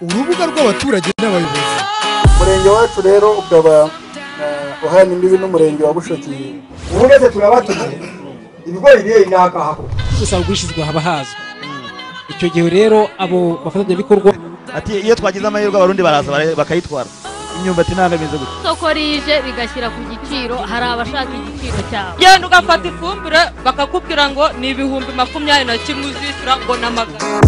Urubuga rw'abaturage n'abayobozi. Umurenge wacu rero ukaba uhana imbibi n'umurenge wa Bushoki. Ubu turabatumye ibigori bye inakahako usanga ugurishizwa haba hazwi. Icyo gihe rero abo bafatanyabikorwa ati iyo twagize amahirwe abarundi baraza bakayitwara imyumbati ntabwo imeze gutya. Isoko rije rigashyira ku giciro, hari abashaka igiciro cyabo. Genda ugafata ifumbire bakakubwira ngo ni 21,000 uzishyura ngo n'amagana.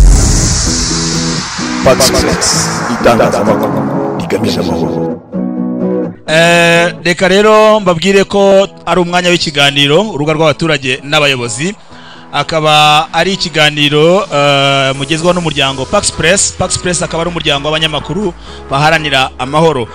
Pax Press, itangazamakuru rigamije amahoro. Reka rero mbabwire ko ari umwanya w'ikiganiro urubuga rw'abaturage n'abayobozi, akaba ari ikiganiro mugezwaho n'umuryango Pax Press. Pax Press akaba ari umuryango w'abanyamakuru baharanira amahoro.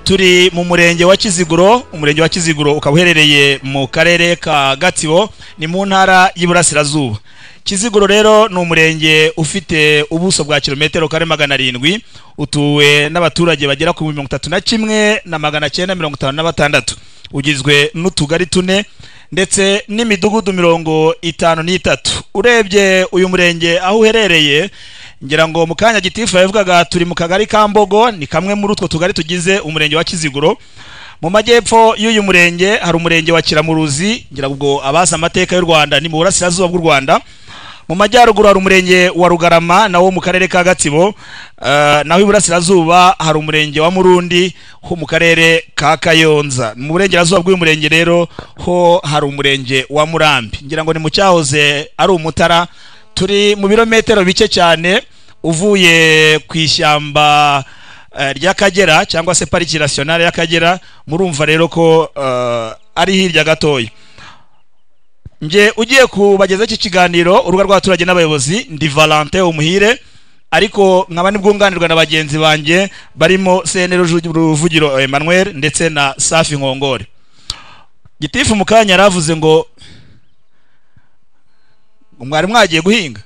Turi mu murenge wa Kiziguro. Umurenge wa Kiziguro ukaba uherereye mu karere ka Gatsibo, ni mu ntara y'Iburasirazuba. Kiziguro rero ni umurenge ufite ubuso bwa kilometero kare 700, utuwe n'abaturage bagera ku 31,956, ugizwe n'utugari 4 ndetse n'imidugudu 53. Urebye uyu murenge aho uherereye, ngira ngo mu kanya gitifu yavugaga, turi mu kagari ka Mbogo, ni kamwe muri utwo tugari tugize umurenge wa Kiziguro. Mu majyepfo y'uyu murenge hari umurenge wa Kiramuruzi, ngira ngo abazi amateka y'u Rwanda ni mu burasirazuba bw'u Rwanda. Mu majyaruguru hari umurenge wa Rugarama nawo mu karere ka Gatsibo, naho iburasirazuba hari umurenge wa Murundi ho mu karere ka Kayonza. Mu burengerazuba bw'uyu murenge rero ho hari umurenge wa Murambi, ngira ngo ni mu cyahoze ari Umutara. Turi mu birometero bike cyane uvuye ku ishyamba ry'Akagera cyangwa se pariki nationale y'Akagera. Murumva rero ko ari hirya gatoya. Nje ugiye kubageza iki kiganiro urubuga rw'abaturage n'abayobozi, ndi Valentin Umuhire, ariko nkaba nibwunganirwa na bagenzi banjye barimo CNL Ruvugiro Emmanuel ndetse na Safi Nkongore. Gitifu mukanya yaravuze ngo mwari mwagiye guhinga,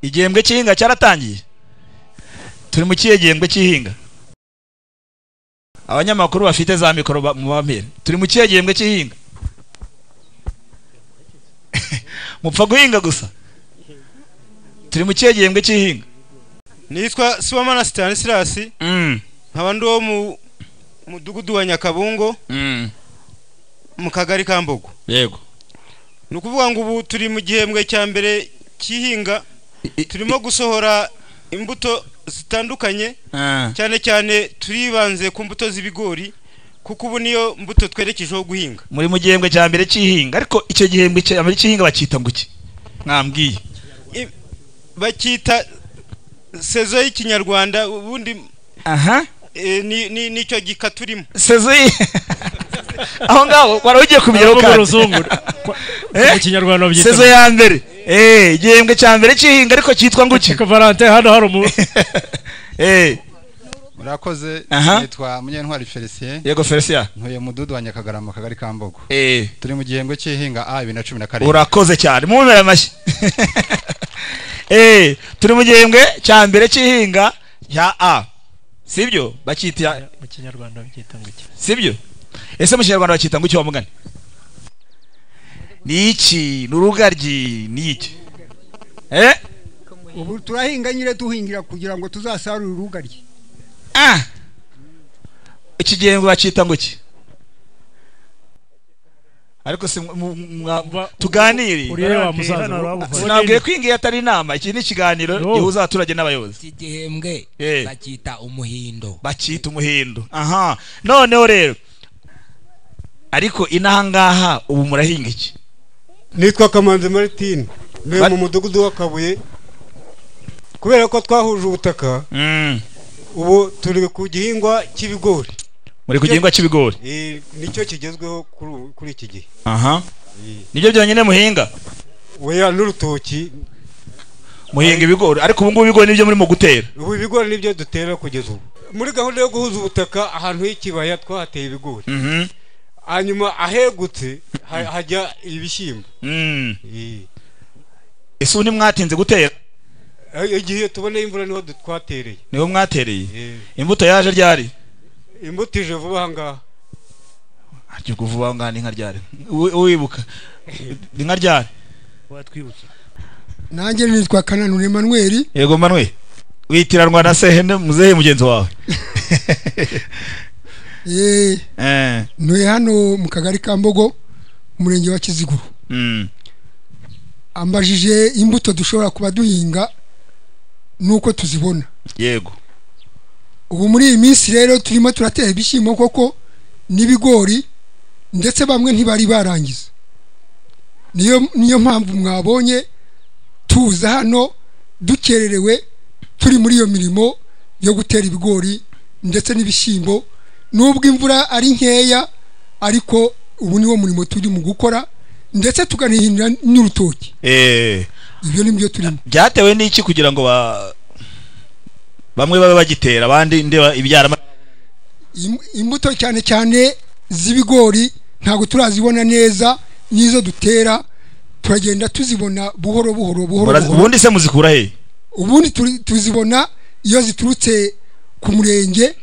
igihembwe cy'ihinga cyaratangiye. Turi mu kihe gihembwe cy'ihinga? Abanyamakuru bafite za mikoro mubambere, turi mu kihe gihembwe cy'ihinga? Mupfa guhinga gusa. Turi mu kihe gihembwe cy'ihinga? Nitwa Sibomana Stanislas, nkaba ndi wo mu mudugudu wa Nyakabungo, mu kagari ka Mbogo. Yego. Ni ukuvuga ngo ubu turi mu gihembwe cya mbere cy'ihinga, turimo gusohora imbuto zitandukanye, cyane cyane turibanze ku mbuto z'ibigori kuko ubu niyo mbuto twerekejeho guhinga. Muri mu gihembwe cya mbere cy'ihinga, ariko icyo gihembwe cya mbere cy'ihinga bakita ngo iki? Mwambwiye. Bakita sezo y'ikinyarwanda ubundi. Aha. Ni nicyo gika turimo. Sezo aho ngaho wari ugiye kubigeraho kandi. Mu kinyarwanda babyita sezo ya mbere. Igihembwe cya mbere cy'ihinga ariko cyitwa ngo iki? Valentin hano hari umu Murakoze, nitwa Munyentwari Felicien. Yego Felicien. Ntuye mu mudugudu wa Nyakagarama, kagari ka Mbogo. Turi mu gihembwe cy'ihinga A 2017. Urakoze cyane, mumera amashyi. Turi mu gihembwe cya mbere cy'ihinga cya A. Sibyo? Bakita mu kinyarwanda babyita ngo iki? Sibyo? Ese mu kinyarwanda bakita ngo iki wa mugani? Ni iki? Ni urugaryi, ni iki? Ubu turahinga nyire duhingira kugira ngo tuzasarure urugaryi. Iki gihembwe bakita ngo iki? Ariko se tuganire. Sinabwiye ko iyi atari inama, iki ni ikiganiro gihuza abaturage n'abayobozi. Iki gihembwe bakita umuhindo. Bakita umuhindo. Aha. Noneho rero ariko inaha ngaha ubu murahinga iki? Nitwa Kamanzi Martin, ntuye mu mudugudu wa Kabuye. Kubera ko twahuje ubutaka, ubu turi ku gihingwa cy'ibigori. Muri ku gihingwa cy'ibigori? Nicyo kigezweho kuri iki gihe. Aha. Nibyo byonyine muhinga? Oya, n'urutoki. Muhinga ibigori, ariko ubu ngubu ibigori nibyo murimo gutera? Ubu ibigori nibyo dutera kugeza ubu. Muri gahunda yo guhuza ubutaka ahantu h'ikibaya twahateye ibigori. Hanyuma ahegutse hajya ibishyimbo. Ese ubu ntimwatinze gutera? Igihe tuboneye imvura niho twatereye. Niho mwatereye? Imbuto yaje ryari? Imbuto ije vuba aha ngaha. Ariko vuba aha ngaha ni nka ryari? Wibuka ni nka ryari? Watwibutsa. Nanjye nitwa Kananura Emmanuel. Yego Manuel, witiranwa na sehene muzehe mugenzi wawe. Ntuye hano mu kagari ka Mbogo, umurenge wa Kiziguro. Ambajije imbuto dushobora kuba duhinga nuko tuzibona. Yego. Ubu muri iyi minsi rero turimo turatera ibishyimbo koko n'ibigori, ndetse bamwe ntibari barangiza. Niyo mpamvu mwabonye tuza hano dukererewe, turi muri iyo mirimo yo gutera ibigori ndetse n'ibishyimbo, nubwo imvura ari nkeya, ariko ubu niwo murimo turi mu gukora, ndetse tuganihindura n'urutoki. Ibyo ni byo turimo. Byatewe n'iki kugira ngo bamwe babe bagitera abandi ndeba ibyara? Imbuto cyane cyane z'ibigori ntabwo turazibona neza, nizo dutera turagenda tuzibona buhoro buhoro buhoro. Ubundi se muzikura he? Ubundi tuzibona iyo ziturutse ku murenge,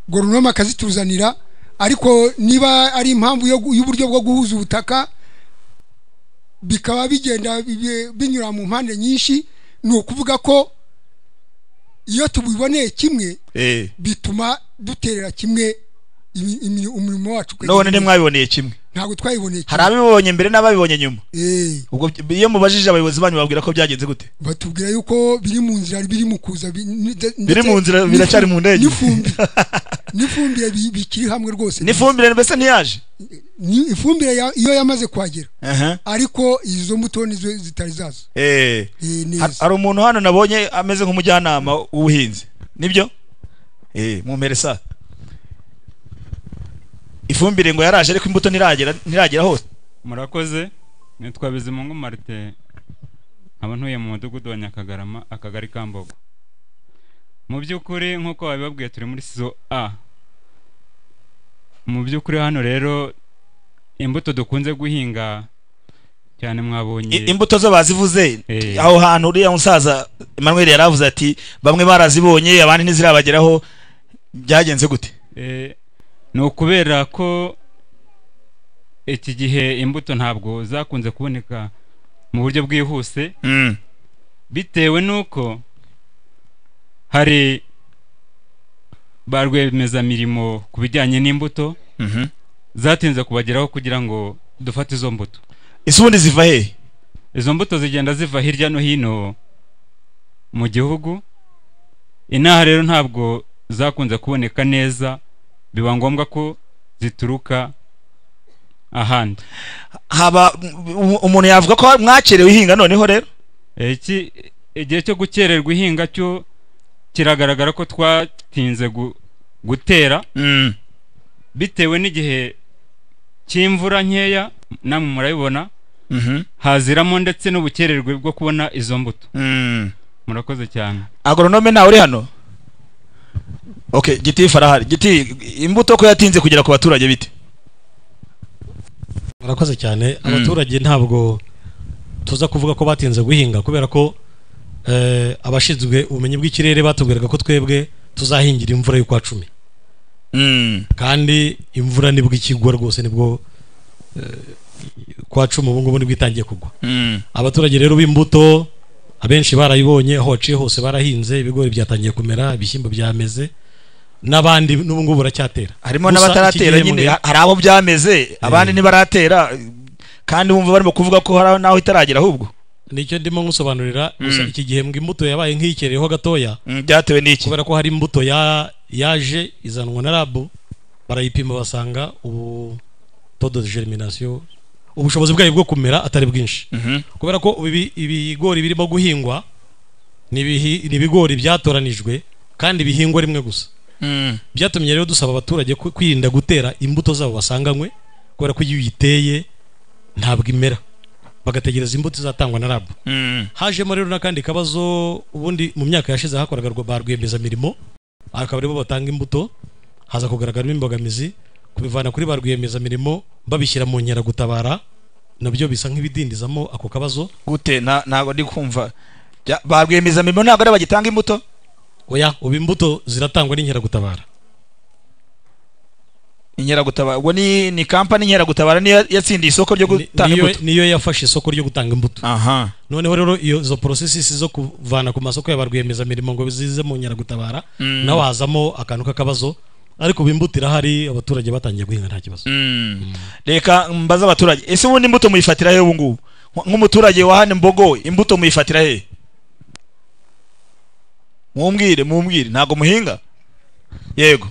goronome akazituzanira, ariko niba ari impamvu y'uburyo bwo guhuza ubutaka bikaba bigenda binyura mu mpande nyinshi, ni ukuvuga ko iyo tubiboneye kimwe bituma duterera kimwe umurimo wacu. None ntimwabiboneye kimwe? Ntabwo twayiboneye kimwe. Hari abibonye mbere n'ababibonye nyuma. Ubwo iyo mubajije abayobozi banyu babwira ko byagenze gute? Batubwira yuko biri mu nzira, biri mu kuza, biri mu nzira, biracyari mu ndege. N'ifumbire bikiri hamwe rwose. N'ifumbire mbese ntiyaje? Ni ifumbire iyo yamaze kuhagera, ariko izo mbuto nizo zitari zazo. Hari umuntu hano nabonye ameze nk'umujyanama w'ubuhinzi, nibyo? Mumperesa ifumbire ngo yaraje, ariko imbuto ntiragera hose. Murakoze. Nitwa Bizimungu Martin, nkaba ntuye mu mudugudu wa Nyakagarama, akagari ka Mbogo. Mu by'ukuri nk'uko babibabwiye turi muri sizo A. Mu by'ukuri hano rero imbuto dukunze guhinga cyane mwabonye imbuto zo bazivuze aho hantu. Uriya musaza Emmanuel yaravuze ati bamwe barazibonye abandi ntizirabageraho, byagenze gute? Ni ukubera ko iki gihe imbuto ntabwo zakunze kuboneka mu buryo bwihuse, bitewe n'uko hari ba rwiyemezamirimo ku bijyanye n'imbuto zatinze kubageraho kugira ngo dufate izo mbuto. Ese ubundi ziva he? Izo mbuto zigenda ziva hirya no hino mu gihugu. Inaha rero ntabwo zakunze kuboneka neza, biba ngombwa ko zituruka ahandi. Haba umuntu yavuga ko mwakerewe ihinga noneho rero? Iki igihe cyo gukererwa ihinga cyo kiragaragara ko twatinze gutera, bitewe n'igihe cy'imvura nkeya, namwe murabibona, haziramo ndetse n'ubukererwe bwo kubona izo mbuto. Murakoze cyane. Agronome nawe uri hano? Okay, Giti farahari. Giti, imbuto ko yatinze kugera ku baturage bite? Murakoze cyane. Abaturage ntabwo tuza kuvuga ko batinze guhinga, kubera ko abashinzwe ubumenyi bw'ikirere batubwiraga ko twebwe tuzahingira imvura y'ukwa 10. Kandi imvura nibwo ikigwa rwose, nibwo kwa 10 ubu ngubu nibwo itangiye kugwa. Abaturage rero b'imbuto abenshi barayibonye, aho waciye hose barahinze, ibigori byatangiye kumera, ibishyimbo byameze, n'abandi n'ubu ngubu baracyatera. Harimo n'abataratera nyine, hari abo byameze abandi ntibaratera, kandi bumva barimo kuvuga ko hari naho itaragera. Ahubwo nicyo ndimo nkusobanurira, gusa iki gihembwe imbuto yabaye nk'ikereyeho gatoya. Byatewe n'iki? Kubera ko hari imbuto yaje izanwa na lab, barayipima basanga ubu taux de germination, ubushobozi bwayo bwo kumera atari bwinshi. Kubera ko ibigori birimo guhingwa ni ibigori byatoranijwe kandi bihingwa rimwe gusa. Byatumye rero dusaba abaturage kwirinda gutera imbuto zabo basanganywe, kubera ko iyo uyiteye ntabwo imera, bagategereza imbuto izatangwa na lab. Hajemo rero n'akandi kabazo, ubundi mu myaka yashize hakoraga ba rwiyemezamirimo, akaba aribo batanga imbuto, haza kugaragaramo imbogamizi kubivana kuri ba rwiyemezamirimo babishyira mu nkeragutabara, nabyo bisa nk'ibidindizamo ako kabazo. Gute? Ntabwo ndi kumva. Ba rwiyemezamirimo ntabwo ari bagitanga imbuto? Oya, ubu imbuto ziratangwa n'inkeragutabara. Inkeragutabara ubwo ni company Inkeragutabara niyo yatsindiye isoko ryo gutanga imbuto. Niyo yafashe isoko ryo gutanga imbuto. Aha. Noneho rero iyo zo processes zo kuvana ku masoko ya barwiyemezamirimo ngo bizize mu Nkeragutabara, naho hazamo akantu k'akabazo, ariko ubu imbuto irahari, abaturage batangiye guhinga nta kibazo. Reka mbaze abaturage, ese ubundi imbuto muyifatira he ubu ngubu? Nk'umuturage wa hano Mbogo, imbuto muyifatira he? Mumbwire ntago muhinga? Yego.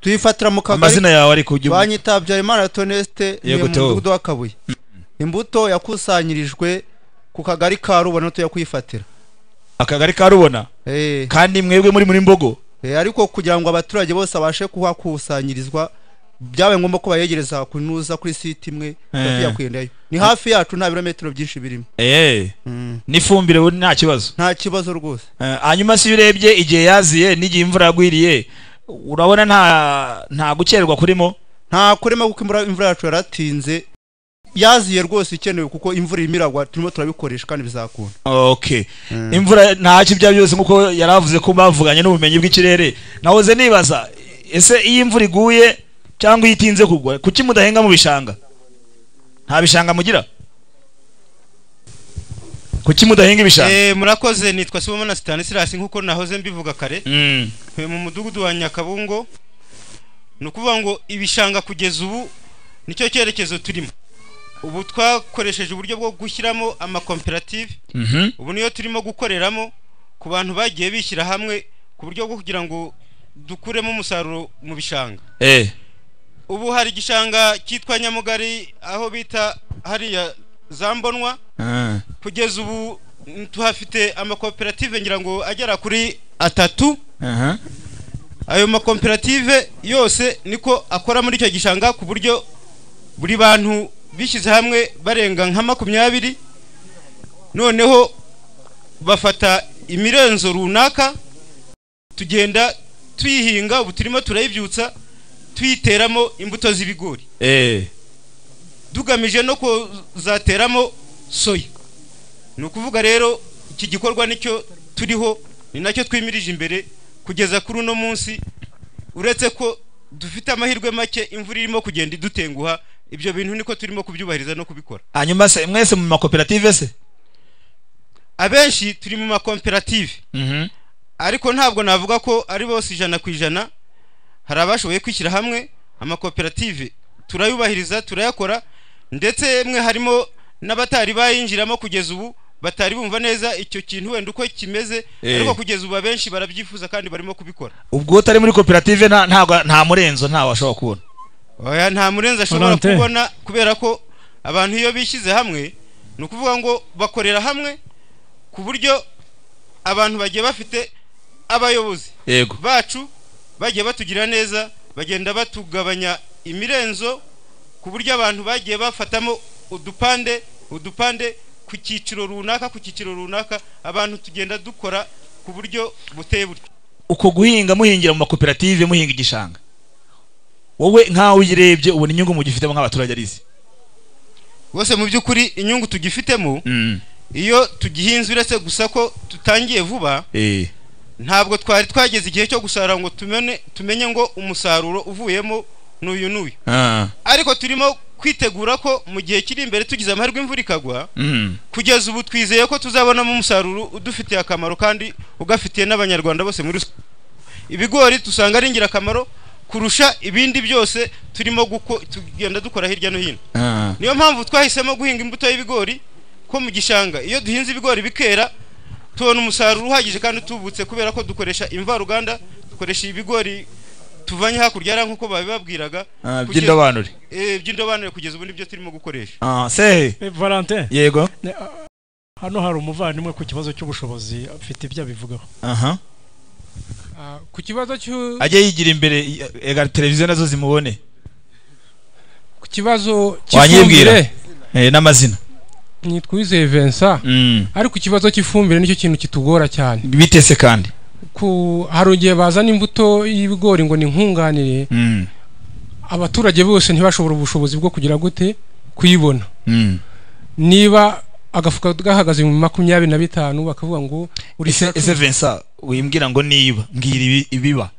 Tuyifatira mu kagari. Amazina yawe ariko ujye Banyita Habyarimana Toneste, ni mu mudugudu wa Kabuye. Imbuto yakusanyirijwe ku kagari ka Rubona tuyakuyifatira. Akagari ka Rubona? Kandi mwebwe muri Mbogo? Ariko kugira ngo abaturage bose abashe kuhakusanyirizwa byabaye ngombwa ko bayegereza kunuza kuri site imwe tuyakwendayo. Ni hafi yacu, nta birometero byinshi birimo. N'ifumbire nta kibazo. Nta kibazo rwose. Hanyuma si urebye igihe yaziye n'igihe imvura yagwiriye, urabona nta gukererwa kurimo? Nta kurimo kuko imvura yacu yaratinze, yaziye rwose ikenewe kuko imvura irimo iragwa, turimo turabikoresha kandi bizakunda. Okay. Imvura ntacyo ibya byose nkuko yaravuze ko bavuganye n'ubumenyi bw'ikirere. Nahoze nibaza, ese iyo imvura iguye cyangwa itinze kugwa, kuki mudahenga mu bishanga? Nta bishanga mugira? Kuki mudahinga ibishanga? Murakoze, nitwa Sibomana Stanislas nkuko nahoze mbivuga kare. Mu mudugudu wa Nyakabungo, nukuvuga ngo ibishanga kugeza ubu nicyo cyerekezo turimo. Ubu twakoresheje uburyo bwo gushyiramo amakoperative. Ubu niyo turimo gukoreramo ku bantu bagiye bishyira hamwe ku buryo bwo kugira ngo dukuremo umusaruro mu bishanga. Ubu hari igishanga cyitwa Nyamugari aho bita hariya Zambonwa. Kugeza ubu tuhafite amakoperative ngira ngo agera kuri 3. Ayo makoperative yose niko akora muri icyo gishanga ku buryo buri bantu bishyize hamwe barenga nka 20, noneho bafata imirenzo runaka tugenda tuyihinga. Ubu turimo turayibyutsa tuyiteramo imbuto z'ibigori, dugamije no kuzateramo soya. Ni ukuvuga rero iki gikorwa nicyo turiho, ni nacyo twimirije imbere kugeza kuri uno munsi, uretse ko dufite amahirwe make imvura irimo kugenda idutenguha. Ibyo bintu niko turimo kubyubahiriza no kubikora. Hanyuma se mwese mu makoperative se? Abenshi turi mu makoperative, ariko ntabwo navuga ko ari bose 100%. Hari abashoboye kwishyira hamwe, amakoperative turayubahiriza turayakora, ndetse mwe harimo n'abatari bayinjiramo kugeza ubu batari bumva neza icyo kintu wenda uko kimeze, ariko kugeza ubu abenshi barabyifuza kandi barimo kubikora. Ubwo utari muri koperative nta murenzo ntawe ashobora kubona? Oya, nta murenzo ashobora kubona, kubera ko abantu iyo bishyize hamwe ni ukuvuga ngo bakorera hamwe ku buryo abantu bagiye bafite abayobozi bacu bagiye batugira neza, bagenda batugabanya imirenzo ku buryo abantu bagiye bafatamo udupande ku cyiciro runaka, ku cyiciro runaka, abantu tugenda dukora ku buryo buteye butyo. Uko guhinga muhingira mu makoperative, muhinga igishanga, wowe nkawe uyirebye ubona inyungu mugifitemo nk'abaturage arizi? Bose mu by'ukuri inyungu tugifitemo iyo tugihinze, uretse gusa ko tutangiye vuba, ntabwo twari twageze igihe cyo gusarura ngo tumenye ngo umusaruro uvuyemo n'uyu n'uyu. Ariko turimo kwitegura ko mu gihe kiri imbere tugize amahirwe imvura ikagwa, kugeza ubu twizeye ko tuzabonamo umusaruro udufitiye akamaro kandi ugafitiye n'abanyarwanda bose muri ibigori dusanga ari ingirakamaro kurusha ibindi byose turimo tugenda dukora hirya no hino. Niyo mpamvu twahisemo guhinga imbuto y'ibigori ko mu gishanga iyo duhinze ibigori bikera tubona umusaruro uhagije kandi utubutse, kubera ko dukoresha imvaruganda, dukoresha ibigori tuvanye hakurya ari nkuko babibabwiraga by'indobanure. By'indobanure kugeza ubu nibyo turimo gukoresha. Sehe Valentin. Yego. Hano hari umuvandimwe ku kibazo cy'ubushobozi afite ibyo abivugaho. Ku kibazo cyo ajye yigira imbere ega televiziyo nazo zimubone. Ku kibazo cy'ifumbire n'amazina nitwizeye Vincent. Ariko ikibazo cy'ifumbire nicyo kintu kitugora cyane. Bitese kandi ku hari igihe bazana imbuto y'ibigori ngo ni nkunganire, abaturage bose ntibashobora ubushobozi bwo kugira gute kuyibona. Niba agafuka gahagaze mu 25 bakavuga ngo ese Vincent wimbwira ngo niba mbwira ibiba.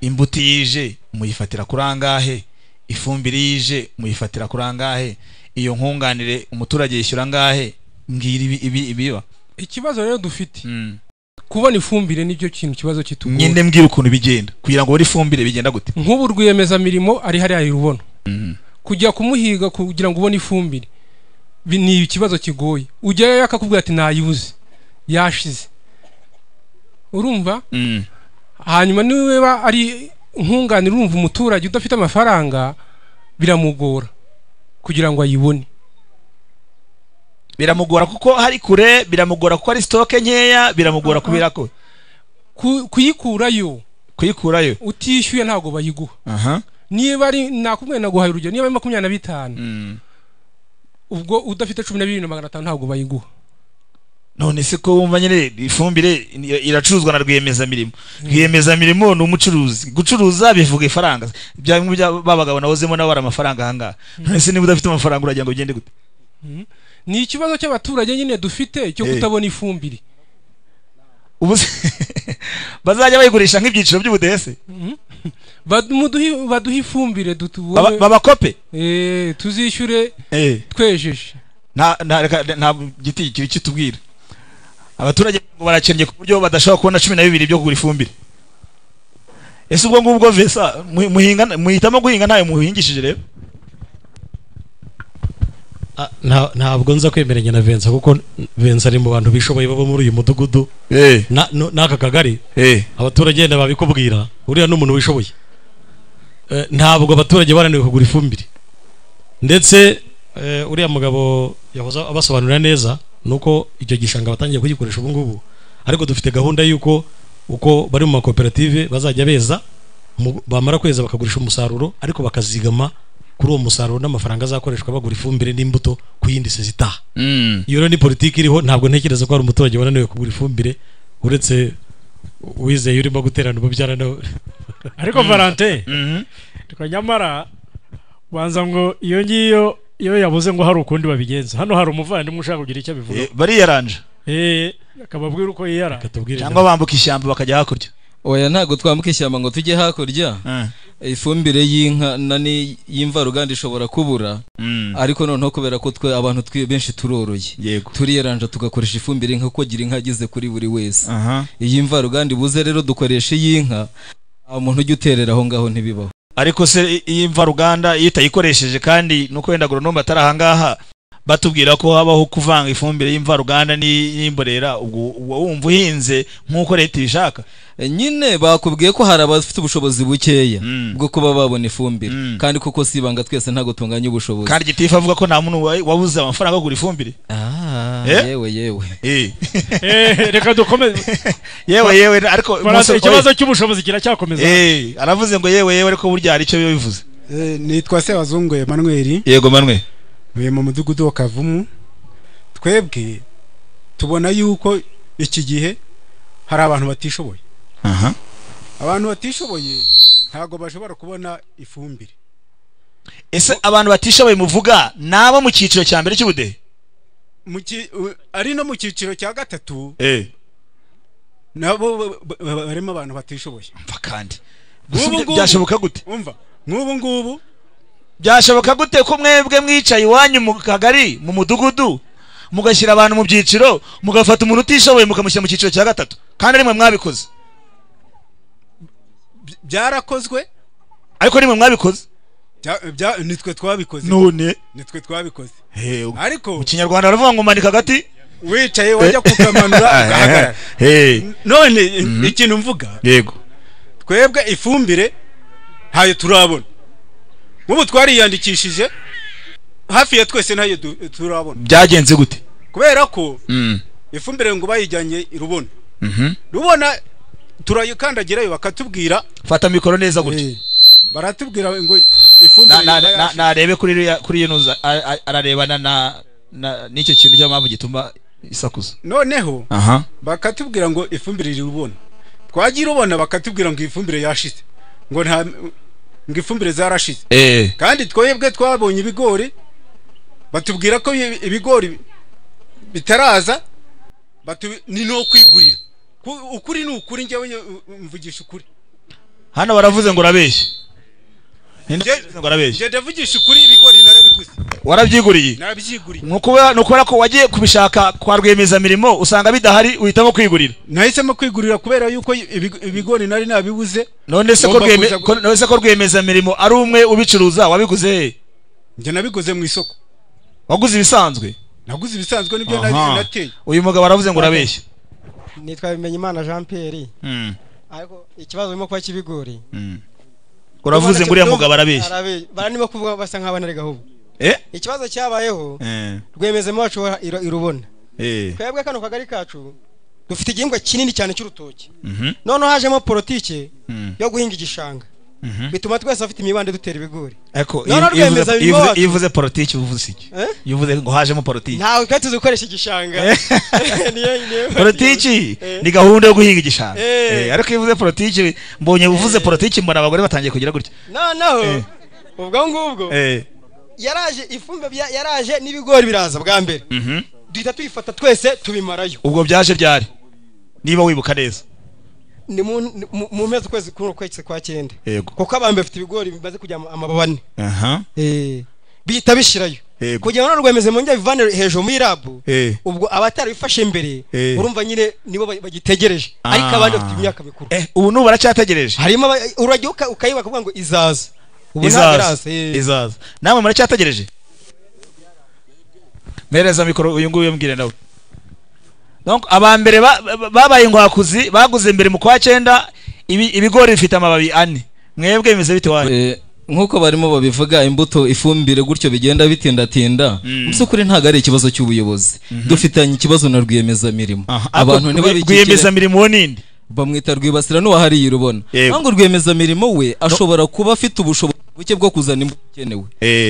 Imbuto yije muyifatira kuri angahe, ifumbire yije muyifatira kuri angahe, iyo nkunganire umuturage yishyura angahe? Mbwira ibi ibiba. Ikibazo rero dufite kubona ifumbire nibyo kintu kibazo kitugora. Nyine mbwira ukuntu bigenda kugira ngo ubone ifumbire bigenda gute. Nk'ubu rwiyemeza mirimo ari hariya irubona, kujya kumuhiga kugira ngo ubone ifumbire ni ikibazo kigoye. Ujyayo akakubwira ati nayibuze yashize, urumva? Hanyuma niba ari nkunganire, urumva umuturage udafite amafaranga biramugora kugira ngo ayibone. Biramugora kuko hari kure, biramugora kuko ari stock nkeya, biramugora kubera ko kuyikurayo utishyuye ntago bayiguha. Niba ari nakubwiye naguhaye urugero, niba ari 25 ubwo udafite 12,500 ntago bayiguha. None se ko wumva nyine ifumbire iracuruzwa na rwiyemezamirimo. Rwiyemezamirimo ni umucuruzi, gucuruza bivuga ifaranga. Bya bimwe babagabo nawozemo nabo bara amafaranga ahangaha. None se niba udafite amafaranga uragira ngo ugende gute? Ni ikibazo cy'abaturage nyine dufite cyo kutabona ifumbire. Ubu bazajya bayigurisha nk'ibyiciro by'ubudese. Baduha ifumbire dutubone, babakope, tuzishyure twejeje. Nta giti kiri kitubwira. Abaturage ngo barakennye ku buryo badashobora kubona 12 byo kugura ifumbire. Ese ubwo ngubwo vesa muhinga muhitamo guhinga ntayo muhingishije rero? Ntabwo nza kwemeranya na Vincent, kuko Vincent ari mu bantu bishoboye baba muri uyu mudugudu n'aka kagari. Abaturage yenda babikubwira, uriya n'umuntu wishoboye. Ntabwo abaturage bananiwe kugura ifumbire, ndetse uriya mugabo yahoze abasobanurira neza nuko icyo gishanga batangiye kugikoresha ubu ngubu, ariko dufite gahunda yuko uko bari mu makoperative bazajya beza, bamara kweza bakagurisha umusaruro, ariko bakazigama kuri uwo musaruro n'amafaranga azakoreshwa bagura ifumbire n'imbuto ku yindi sezitaha. Iyo rero ni politiki iriho, ntabwo ntekereza ko hari umuturage wananiwe kugura ifumbire uretse uwizeye urimo guterana umubyara nawe. Ariko Valentin, nyamara banza ngo iyo ngiyo iyo yabuze ngo hari ukundi babigenza. Hano hari umuvandimwe ushaka kugira icyo abivuga. Bariyaranje akababwira uko yiyara, cyangwa bambuka ishyamba bakajya hakurya. Oya, ntabwo twambuka ishyamba ngo tujye hakurya. Ifumbire y'inka nani y'imvaruganda ishobora kubura, ariko noneho kubera ko twe abantu benshi turoroye, turiyaranja tugakoresha ifumbire inka kuko gira inka ageze kuri buri wese. Iyi mvaruganda ibuze rero dukoresha iy'inka, umuntu ujya uterera aho ngaho ntibibaho. Ariko se iyi mvaruganda iyo itayikoresheje, kandi nuko wenda agronome atari ahangaha batubwira ko habaho kuvanga ifumbire y'imvaruganda n'imborera, ubwo wumva uhinze nk'uko leta ibishaka. Nyine bakubwiye ko hari abafite ubushobozi bukeya bwo kuba babona ifumbire, kandi kuko si ibanga twese ntago tunganya ubushobozi. Kandi gitifu avuga ko nta muntu wabuze amafaranga yo kugura ifumbire. Yewe yewe. Reka dukomeze. Yewe yewe, ariko ikibazo cy'ubushobozi kiracyakomeza. Aravuze ngo yewe yewe, ariko burya hari icyo bivuze. Nitwa Sebazungu Emmanuel. Yego Manuel. Ntuye mu mudugudu wa Kavumu. Twebwe tubona yuko iki gihe hari abantu batishoboye. Abantu batishoboye ntago bashobora kubona ifumbire. Ese abantu batishoboye muvuga nabo mu cyiciro cya mbere cy'ubudehe? Ari no mu cyiciro cya gatatu. Nabo barimo abantu batishoboye. Umva kandi byashoboka gute? Umva nk'ubu ngubu byashoboka gute ko mwebwe mwicaye iwanyu mu kagari mu mudugudu mugashyira abantu mu byiciro, mugafata umuntu utishoboye mukamushyira mu cyiciro cya gatatu, kandi rimwe mwabikoze? Byarakozwe, ariko nimwe mwabikoze. Nitwe twabikoze. None nitwe twabikoze. Ariko mu Kinyarwanda baravuga ngo manika agati wicaye wajya kukamanura ugahagarara. None ikintu mvuga, yego, twebwe ifumbire ntayo turabona. Nk'ubu twariyandikishije hafi ya twese ntayo turabona. Byagenze gute? Kubera ko ifumbire ngo bayijyanye irubona. Rubona turayikandagirayo bakatubwira, fata mikoro neza gutya. Baratubwira ngo ifumbire narebe kuri yunuza ararebana na n'icyo kintu cy'ampamvu gituma isakuza. Noneho bakatubwira ngo ifumbire iri rubona. Twagira ubona bakatubwira ngo ifumbire yashize, ngo nta ngo ifumbire zarashize. Kandi twebwe twabonye ibigori batubwira ko ibigori bitaraza, ni no kwigurira. Ukuri ni ukuri, njyewe mvugisha ukuri. Hano baravuze ngo urabeshye. Ngo urabeshye. Ndavugisha ukuri, ibigori narabiguze. Warabyiguriye? Narabyiguriye. Nukubera ko wagiye kubishaka kwa rwiyemezamirimo usanga bidahari, uhitamo kwigurira. Nahisemo kwigurira kubera yuko ibigori nari nabibuze. None se ko rwiyemezamirimo ari umwe ubicuruza, wabiguze he? Njye nabiguze mu isoko. Waguze ibisanzwe? Naguze ibisanzwe nibyo nari nateye. Uyu mugabo aravuze ngo urabeshye. Nitwa Bimenyimana Jean Pierre. Ariko ikibazo urimo kuba kibigori. Uravuze ngo uriya mugabo arabeshye. Baranimo kuvuga basa nk'abana rega ahubwo. Ikibazo cyabayeho rwemezemo wacu irubona. Twebwe kano kagari kacu dufite igihingwa kinini cyane cy'urutoki. Noneho hajemo politike yo guhinga igishanga. Bituma twese afite imibande dutera ibigori. Ariko iyo uvuze politiki uvuze iki? Iyo uvuze ngo hajemo politiki, ntawe kandi tuzi gukoresha igishanga. Politiki ni gahunda yo guhinga igishanga. Ariko iyo uvuze politiki, mbonye uvuze politiki mbona abagore batangiye kugira gutya. Noneho ubwo ngubwo yaraje ifumbire, yaraje n'ibigori biraza bwa mbere, duhita tuyifata twese tubimarayo. Ubwo byaje byari niba wibuka neza ni mu mezi ukwezi kumwe kwezi kwa 9, kuko abambe bafite ibigori bimaze kujya amababa ane. Bihita bishirayo kugira ngo rwemeze mu njya bivane hejuru muri rabu. Ubwo abatarabifashe mbere urumva nyine nibo bagitegereje, ariko abandi bafite imyaka mikuru. Ubu n'ubu baracyategereje. Harimo urajya ukayiba kuvuga ngo izaza. Ubu ntabwo izaza. Namwe muracyategereje? Mereza mikoro uyu nguyu mbwire nawe. Donc abambere babaye ingwakuzi baguze mbere mu kwa 9 ibigori bifite amababi 4. Mwebwe bimeze bite wanyu? Nkuko barimo babivuga, imbuto ifumbire gutyo bigenda bitindatinda. Musukuri ntago ari ikibazo cy'ubuyobozi. Dufitanye ikibazo na rwiyemezamirimo. Abantu ntibabikikire. Rwiyemezamirimo ninde? Bamwita Rwibasira n'uwahari yirubona. Ngo rwiyemezamirimo we ashobora kuba afite ubushobozi buke bwo kuzana imbuto ikenewe.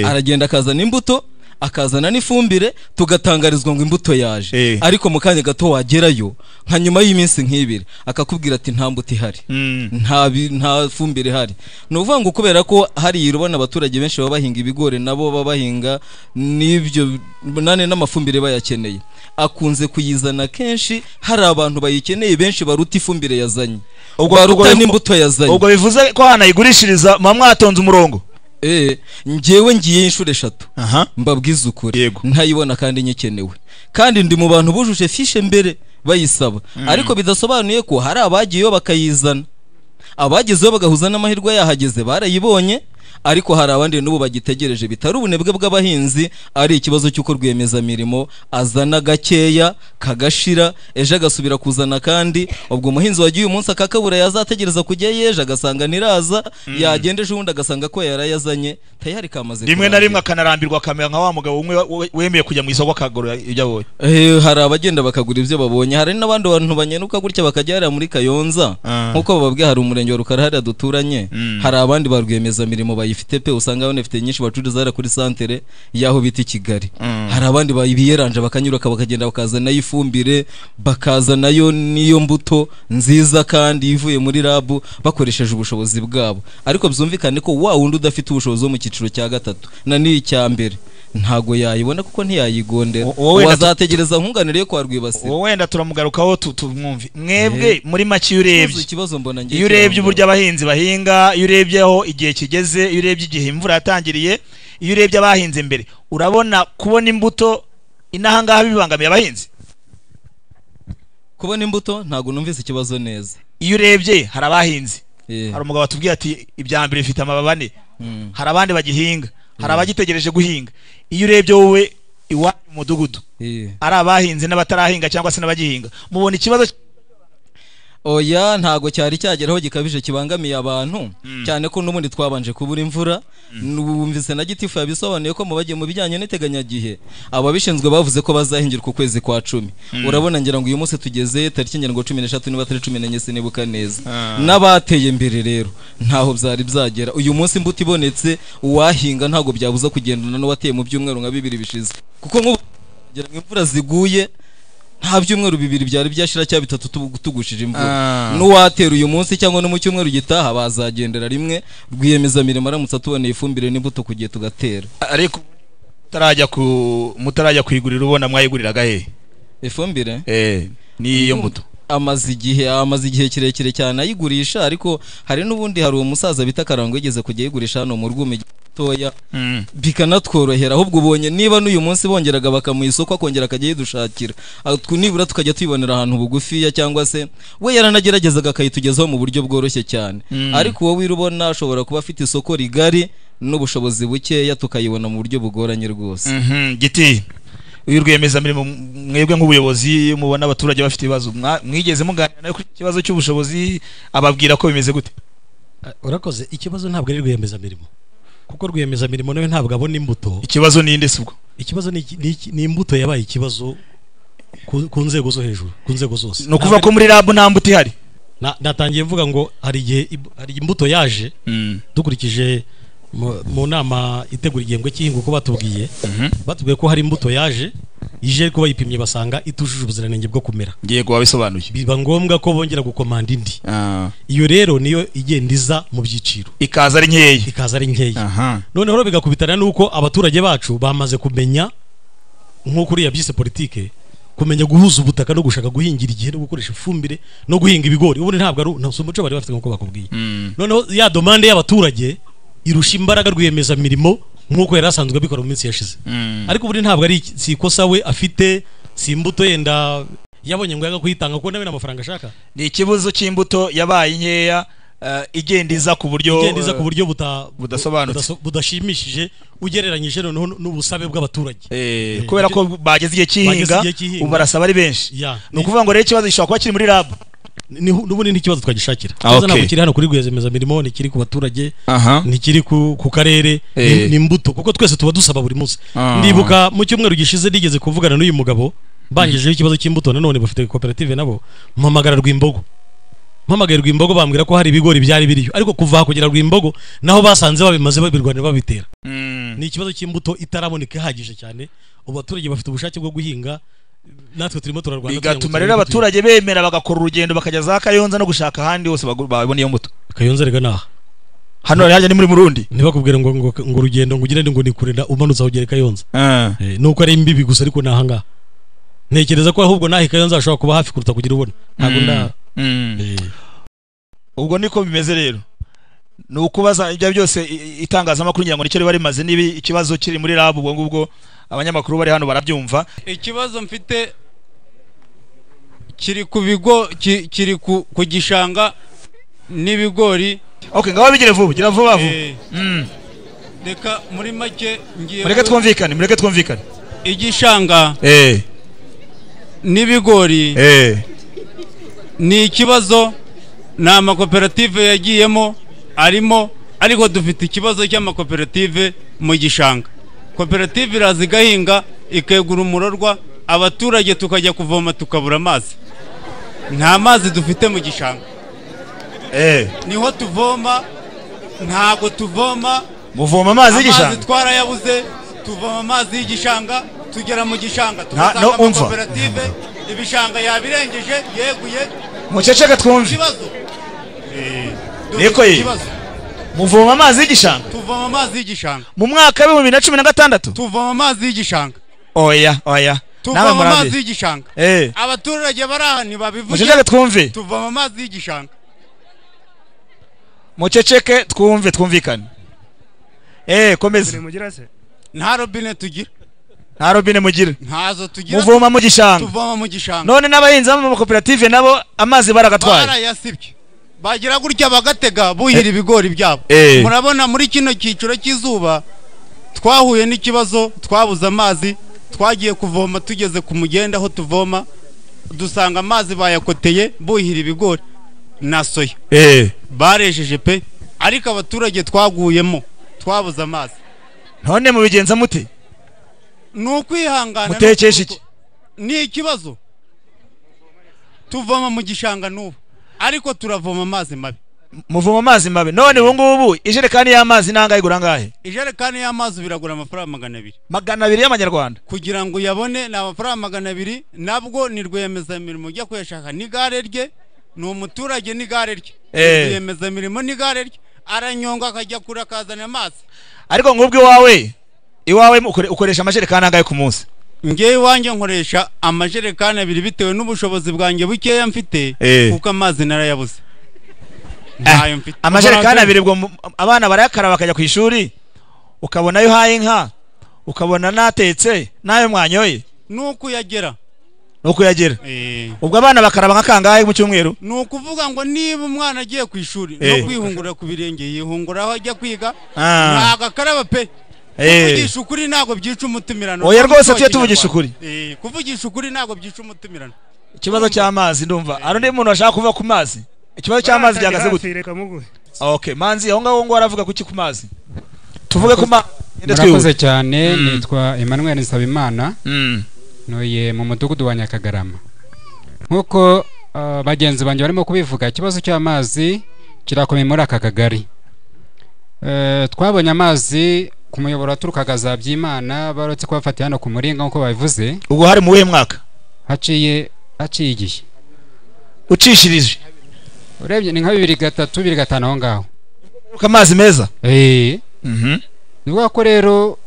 Aragenda akazana imbuto, akazana n'ifumbire, tugatangarizwa ngo imbuto yaje. Ariko mu kanya gato wagerayo nka nyuma y'iminsi nk'ibiri akakubwira ati nta mbuto ihari, nta fumbire ihari. Ni ukuvuga ngo kubera ko hari irubona abaturage benshi baba bahinga ibigori, nabo baba bahinga n'ibyo nane n'amafumbire bayakeneye, akunze kuyizana kenshi hari abantu bayikeneye benshi baruta ifumbire yazanye, baruta n'imbuto yazanye. Ubwo bivuze ko hanayigurishiriza mwatonze umurongo. Njyewe ngiye inshuro 3 mbabwiza ukuri ntayibona kandi nyikenewe, kandi ndi mu bantu bujuje fishe mbere bayisaba. Ariko bidasobanuye ko hari abagiyeyo bakayizana, abagezeyo bagahuza n'amahirwe yahageze barayibonye, ariko hari abandi n'ubu bagitegereje. Bitari ubunebwe bw'abahinzi, ari ikibazo cy'uko rwiyemezamirimo azana gakeya kagashira, ejo agasubira kuzana kandi. Ubwo umuhinzi wagiye uyu munsi akakabura yazategereza kujya yeje agasanga niraza, yagenda ejo ubundi agasanga ko yarayazanye tayari kamaze. Rimwe na rimwe akanarambirwa akamera nka wa mugabo umwe wemeye kujya mu isoko akagura ibyo abonye. Hari abagenda bakagura ibyo babonye, hari n'abandi bantu banyenuka gutya bakajya hariya muri Kayonza. Nkuko bababwiye hari umurenge wa Rukara hariya duturanye, hari abandi ba rwiyemezamirimo bayifite pe, usanga banafite nyinshi bacuruza hariya kuri santere yaho bita i Kigali. Hari abandi bayibiyeranje bakanyuruka bakagenda bakazana ifumbire, bakazanayo n'iyo mbuto nziza kandi ivuye muri rabu bakoresheje ubushobozi bwabo. Ariko byumvikane ko wa wundi udafite ubushobozi wo mu cyiciro cya 3 na n'icya mbere ntago yayibona kuko ntiyayigondera, wazategereza nkunganire yo kwa Rwibasira. Wowe wenda turamugarukaho tumwumve. Mwebwe muri make iyo urebye ikibazo mbona ngiye, iyo urebye uburyo abahinzi bahinga, iyo urebye aho igihe kigeze, iyo urebye igihe imvura yatangiriye, iyo urebye abahinze mbere, urabona kubona imbuto inaha ngaha bibangamiye abahinzi? Kubona imbuto ntago numvise ikibazo neza. Iyo urebye hari abahinzi, hari umugabo atubwiye ati ibya mbere bifite amababa 4, hari abandi bagihinga, hari abagitegereje guhinga. Iyo urebye wowe iwanyu mu mudugudu ari abahinze n'abatarahinga cyangwa se n'abagihinga, mubona ikibazo? Oya, ntago cyari cyageraho gikabije kibangamiye abantu, cyane ko n'ubundi twabanje kubura imvura. Numvise na Gitifu yabisobanuye ko mu bagiye mu bijyanye n'iteganyagihe ababishinzwe bavuze ko bazahingirwa ukwezi kwa 10. Urabona ngira ngo uyu munsi tugeze tariki ngira ngo 13 niba atari 14 sinibuka neza. N'abateye imbere rero ntaho byari byagera. Uyu munsi imbuto ibonetse uwahinga ntago byabuza kugendana n'uwateye mu byumweru nka 2 bishize, kuko nk'ubu ngira ngo imvura ziguye nta byumweru 2 byari byashira cya 3 tugushije imvura. N'uwatera uyu munsi cyangwa no mu cyumweru gitaha bazagendera rimwe. Rwiyemezamirimo aramutse atuboneye ifumbire n'imbuto kugiye tugatera. Ariko mutarajya kuyigurira ubona mwayiguriraga he ifumbire? Ni iyo mbuto Amaze igihe kirekire cyane ayigurisha, ariko hari n'ubundi hari umusaza bita Karango yigeze kujya ayigurisha hano mu Rwumi gitoya, bikanatworohera. Ahubwo ubonye niba n'uyu munsi bongeraga bakamuha isoko akongera akajya yidushakira, nibura tukajya tuyibonera ahantu bugufiya, cyangwa se we yaranageragezaga akayitugezaho mu buryo bworoshye cyane. Ariko wowe wirubona ashobora kuba afite isoko rigari n'ubushobozi bukeya, tukayibona mu buryo bugoranye rwose. Giti uyu rwiyemezamirimo, mwebwe nk'ubuyobozi mubona abaturage bafite ibibazo, mwigeze muganira nawe ku kibazo cy'ubushobozi, ababwira ko bimeze gute? Urakoze. Ikibazo ntabwo ari rwiyemezamirimo, kuko rwiyemezamirimo nawe ntabwo abona imbuto. Ikibazo ni inde subwo? Ikibazo ni imbuto yabaye ikibazo ku nzego zo hejuru, ku nzego zose. Ni ukuvuga ko muri RAB nta mbuto ihari? Natangiye mvuga ngo hari igihe hari imbuto yaje, dukurikije mu nama itegura igihembwe cy'ihinga uko batubwiye, batubwiye ko hari imbuto yaje ije kuba yipimye basanga itujuje ubuziranenge bwo kumera. Yego, wabisobanuye. Biba ngombwa ko bongera gukomanda indi. Iyo rero niyo igenda iza mu byiciro, ikaza ari nkeya. Noneho bigakubitana nuko abaturage bacu bamaze kumenya, nk'uko uriya byise politike, kumenya guhuza ubutaka no gushaka guhingira igihe no gukoresha ifumbire no guhinga ibigori. Ubundi ntabwo ari umuco bari bafite nk'uko bakubwiye. Noneho ya demande y'abaturage irusha imbaraga rwiyemezamirimo nk'uko yari asanzwe abikora mu minsi yashize. Ariko ubundi ntabwo ari si ikosa we afite, si imbuto yenda yabonye ngo yaga kuyitanga kuko nawe n'amafaranga ashaka. Ni ikibazo cy'imbuto yabaye nkeya, igenda iza ku buryo budasobanutse, budashimishije ugereranyije noneho n'ubusabe bw'abaturage. Kubera ko bageze igihe cy'ihinga ubu barasaba ari benshi. Ni ukuvuga ngo rero ikibazo gishobora kuba kiri muri RAB. N'ubundi n'ikibazo twagishakira. Ikibazo ntabwo kiri hano kuri rwiyemezamirimo, ntikiri ku baturage, ntikiri ku karere, ni imbuto, kuko twese tuba dusaba buri munsi. Ndibuka mu cyumweru gishize nigeze kuvugana n'uyu mugabo bangejeho ikibazo cy'imbuto, nanone bafite koperative nabo, mpamagara Rwimbogo. Mpamagaye Rwimbogo bambwira ko hari ibigori byari biriyo, ariko kuva kugera Rwimbogo naho basanze babimaze babirwanira babitera. Ni ikibazo cy'imbuto itaraboneka ihagije cyane. Ubu abaturage bafite ubushake bwo guhinga, natwe turimo turarwana, bigatuma rero abaturage bemera bagakora urugendo bakajya za Kayonza no gushaka ahandi hose babona iyo mbuto. Kayonza rega naha hano hajya ni muri Murundi, ntibakubwira ngo ngo urugendo ngo ugire ngo ni kure umanutse aho ugere Kayonza. Nuko ari imbibi gusa, ariko naha ngaha ntekereza ko ahubwo nahi Kayonza ashobora kuba hafi kuruta kugira ubona. Ntabwo nda ubwo niko bimeze rero. Ni ukubaza ibyo byose itangazamakuru ngira ngo nicyo riba rimaze, niba ikibazo kiri muri RAB ubwo ngubwo abanyamakuru bari hano barabyumva. Ikibazo mfite kiri ku bigo, kiri ku gishanga n'ibigori. Okay, ngaho bigire vuba, gira vuba vuba. Reka muri make ngiye, mureke twumvikane. Igishanga n'ibigori ni ikibazo, ni amakoperative yagiyemo arimo, ariko dufite ikibazo cy'amakoperative mu gishanga. Koperative iraza igahinga ikegura umurorwa, abaturage tukajya kuvoma tukabura amazi. Nta mazi dufite mu gishanga. Niho tuvoma, ntago tuvoma. Muvoma amazi y'igishanga? Amazi twarayabuze, tuvoma amazi y'igishanga, tugera mu gishanga tugasanga amakoperative ibishanga yabirengeje yeguye. Muceceke twumve. Niko ye. Muvoma amazi y'igishanga? Tuvoma amazi y'igishanga. Mu mwaka wa 2016 tuvoma amazi y'igishanga. Oya oya. Tuvoma amazi y'igishanga. Abaturage baraha ntibabivuge. Muceceke twumve. Tuvoma amazi y'igishanga. Muceceke twumve, twumvikane. Komeza. Nta robine tugira. Nta robine mugira. Ntazo tugira. Muvoma mu gishanga. Tuvoma mu gishanga. None n'abahinzi b'amakoperative nabo amazi baragatwaye. Barayasibye. Bagira gutya bagatega buhira ibigori byabo. Murabona muri kino cyiciro cy'izuba twahuye n'ikibazo, twabuze amazi, twagiye kuvoma tugeze ku mugenda aho tuvoma dusanga amazi bayakoteye buhira ibigori na soya. Barejeje pe, ariko abaturage twaguyemo twabuze amazi. None mubigenza mute? Ni ukwihangana. Mutekesha iki? Ni ikibazo. Tuvoma mu gishanga n'ubu, ariko turavoma amazi mabi. Muvoma amazi mabi. None ubu ngubu ijerekani y'amazi nangahe igura angahe? Ijerekani y'amazi biragura amafaranga 200. 200 y'amanyarwanda. Kugira ngo uyabone ni amafaranga 200, nabwo ni rwiyemezamirimo ujya kuyashaka n'igare rye, ni umuturage n'igare rye. Rwiyemezamirimo n'igare rye, aranyonga akajya kure akazana amazi. Ariko nk'ubwo iwawe ukoresha amajerekani angahe ku munsi? Ngewe iwanjye nkoresha amajerekani 2 bitewe n'ubushobozi bwanjye bukeya mfite, kuko amazi narayabuze. Ntayo mfite. Amajerekani 2 ubwo abana barayakaraba bakajya ku ishuri, ukabona ayo uhaye inka, ukabona natetse nayo mwanyoye. Nuko uyagera. Nuko uyagera. Ubwo abana bakaraba nka kangahe mu cyumweru? Ni ukuvuga ngo niba umwana agiye ku ishuri no kwihungura ku birenge, yihungura aho ajya kwiga, ntabwo akaraba pe. Kuvugisha ukuri ntabwo byica umutumirano. Oya rwose tujye tuvugisha ukuri. Kuvugisha ukuri ntabwo byica umutumirano. Ikibazo cy'amazi ndumva ari undi muntu ashaka kuva ku mazi. Ikibazo cy'amazi byagaze gute? Okay, Manzi aho ngaho ngo aravuga kuki ku mazi? Tuvuge ku mazi. Murakoze cyane, nitwa Emmanuel Nsabimana. Ntuye mu mudugudu wa Nyakagarama. Nkuko bagenzi banjye barimo kubivuga, ikibazo cy'amazi kirakomeye muri aka kagari. Twabonye amazi ku muyoboro waturukaga za Byimana, barotse kubafata hano ku Muringa nkuko babivuze. Ubwo hari mu wuhe mwaka? Haciye igihe. Ucishirije. Urebye ni nka 2003 2005 aho ngaho. Amazi meza? Ni ko rero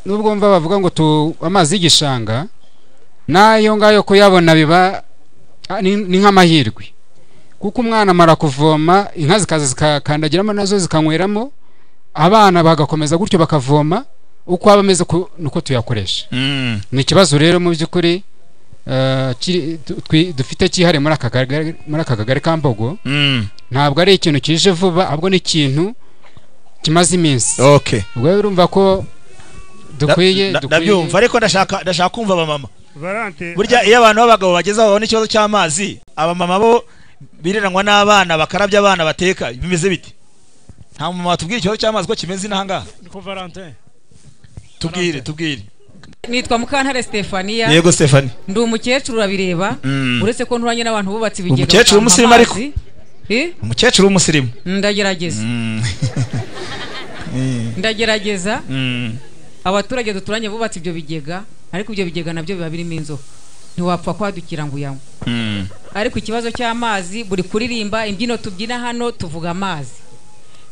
nubwo mva bavuga ngo amazi y'igishanga nayo ngayo kuyabona biba ni nk'amahirwe, kuko umwana amara kuvoma inka zikaza zikakandagiramo nazo zikanyweramo, abana bagakomeza gutyo bakavoma uko aba ameze nuko tuyakoresha. Ni ikibazo rero mu by'ukuri dufite cyihariye muri aka kagari ka Mbogo. Ntabwo ari ikintu kije vuba, ahubwo ni ikintu kimaze iminsi. Okay. Ubwo urumva ko dukwiye ndabyumva, ariko ndashaka kumva abamama. Burya iyo abantu b'abagabo bageze aho babona ikibazo cy'amazi, abamama bo bireranwa n'abana bakarabya abana bateka, bimeze bite? Nta mama watubwira ikibazo cy'amazi ko kimeze inaha ngaha? Niko Valentin. Tubwire. Nitwa Mukantare Stefania. Yego Stefani. Ndi umukecuru urabireba, uretse ko nturanye n'abantu bubatse ibigega. Umukecuru w'umusirimu ariko. Umukecuru w'umusirimu. Ndagerageza. Ndagerageza. Abaturage duturanye bubatse ibyo bigega, ariko ibyo bigega nabyo biba birimo inzoka, ntiwapfa kwadukira ngo uyanywe. Ariko ikibazo cy'amazi, buri kuririmba imbyino tubyina hano tuvuga amazi.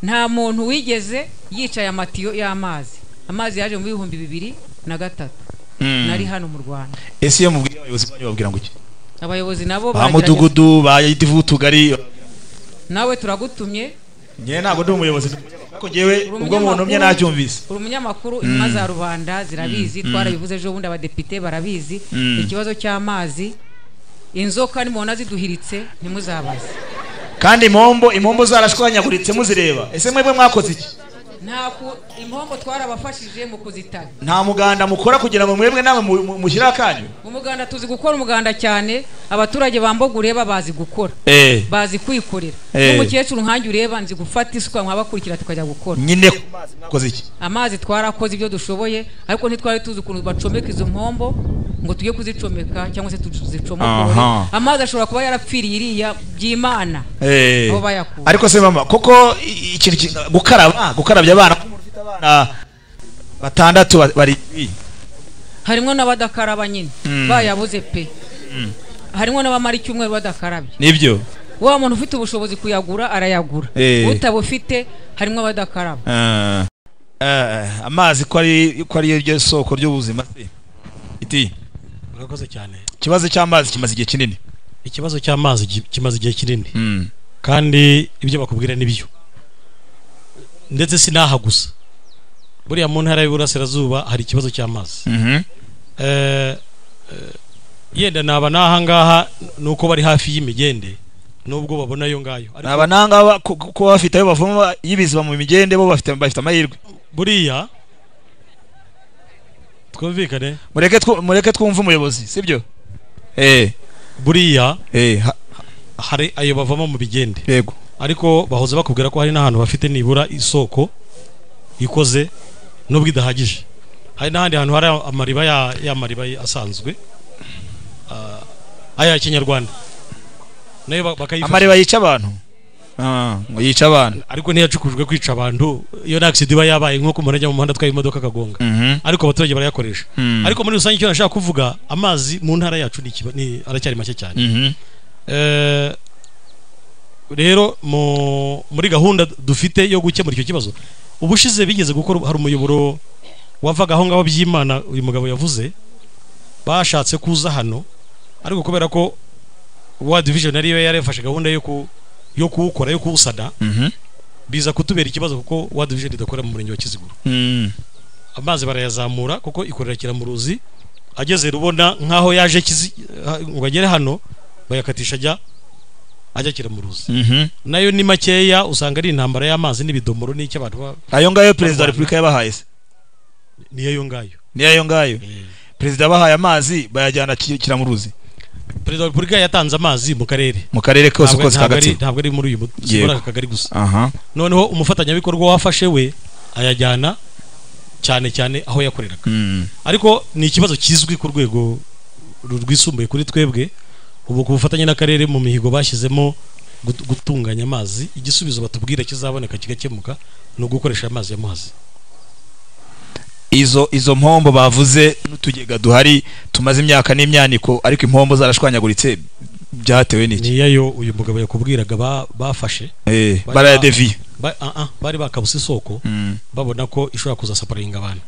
Nta muntu wigeze yicaye amatiyo y'amazi. Amazi yaje mu 2003 nari hano mu Rwanda. Ese iyo mubwira abayobozi banyu babwira ngo iki? Abayobozi nabo ba mudugudu ba IDV tugari. Nawe turagutumye. Ngewe ntabwo ndi umuyobozi, ariko ngewe ubwo muntumye nacyumvise. Uri umunyamakuru, intumwa za rubanda zirabizi, twarabivuze ejo bundi, abadepite barabizi. Ikibazo cy'amazi, inzoka nimubona ziduhiritse ntimuzabaze. Kandi impombo zarashwanyaguritse muzireba. Ese mwebwe mwakoze iki? Nta impombo twarabafashije mu kuzitana. Nta muganda mukora kugira ngo mwebwe namwe mushyire akanyu? Umuganda tuzi gukora umuganda cyane, abaturage ba Mbogo ureba bazi gukora. Bazi kwikorera. N'umukecuru nkanjye ureba nzi gufata isuka nkabakurikira tukajya gukora. Nyine mwakoze iki? Amazi twarakoze ibyo dushoboye, ariko ntitwari tuzi ukuntu bacomeka izo mpombo ngo tujye kuzicomeka cyangwa se tuzicomokore. Amazi ashobora kuba yarapfiriye iriya by'Imana. Aho bayakura. Ariko se mama, koko ikintu gukarabya abana, ufite abana batandatu bari harimo n'abadakaraba nyine bayabuze pe. Harimo n'abamara icyumweru badakarabye. Nibyo. Wa muntu ufite ubushobozi kuyagura arayagura, utabufite harimo abadakaraba. Amazi ko ari ryo soko ry'ubuzima se. Iti murakoze cyane. Ikibazo cy'amazi kimaze igihe kinini. Ikibazo cy'amazi kimaze igihe kinini. Kandi ibyo bakubwira nibyo. Ndetse sinaha gusa. Buriya mu ntara y'Iburasirazuba hari ikibazo cy'amazi. Yenda naba naha ngaha nuko bari hafi y'imigende nubwo babona yo ngayo. Naba nanga ko bafite ayo bavoma yibiziba mu migende, bo bafite amahirwe. Buriya twumvikane, mureke twumve umuyobozi, sibyo? Buriya hari ayo bavoma mu bigende. Yego. Ariko bahoze bakubwira ko hari n'ahantu bafite nibura isoko ikoze nubwo idahagije. Hari n'ahandi hantu hari amariba ya mariba asanzwe aya Kinyarwanda nayo bakayifasha. Amariba yica abantu. Ngo yica abantu. Ariko ntiyacukujwe kwica abantu. Iyo na accident iba yabaye nko umuntu ajya mu muhanda atwaye imodoka akagonga. Ariko abaturage barayakoresha. Ariko muri rusange icyo nashaka kuvuga, amazi mu ntara yacu ni aracyari make cyane. Rero muri gahunda dufite yo gukemura icyo kibazo, ubushize bigeze gukora hari umuyoboro wavaga aho ngaho by'Imana uyu mugabo yavuze, Bashatse kuza hano, ariko kubera ko World Vision ariyo yarafashe gahunda yo kuwukora, yo kuwusana, biza kutubera ikibazo kuko World Vision idakora mu murenge wa Kiziguro. Amazi barayazamura kuko ikorera Kiramuruzi, ageze rubona nkaho yaje ngo agere hano bayakatisha ajya Kiramuruzi. Nayo ni makeya, usanga ari intambara y'amazi n'ibidomoro n'icyo abantu ayo ngayo Perezida wa Repubulika yabahaye se? Niyo ngayo. Niyo ngayo. Perezida yabahaye amazi bayajyana Kiramuruzi. Perezida wa Repubulika yatanze amazi mu karere. Mu karere kose kose ka Gatsibo. Ntabwo ari muri uyu muri kagari gusa. Noneho umufatanyabikorwa wafashe we ayajyana cyane cyane aho yakoreraga. Ariko ni ikibazo kizwi ku rwego rwisumbuye kuri twebwe. Ubu ku bufatanye n'akarere mu mihigo bashyizemo gutunganya amazi, igisubizo batubwira kizaboneka kigakemuka ni ugukoresha amazi ya Muhazi. Izo mpombo bavuze n'utugega duhari tumaze imyaka n'imyaniko, ariko impombo zarashwanyaguritse, byatewe n'iki? Niyo uyu mugabo yakubwiraga bafashe barayadeviye, bari bakabuse isoko, babona ko ishobora kuzasaparinga abantu.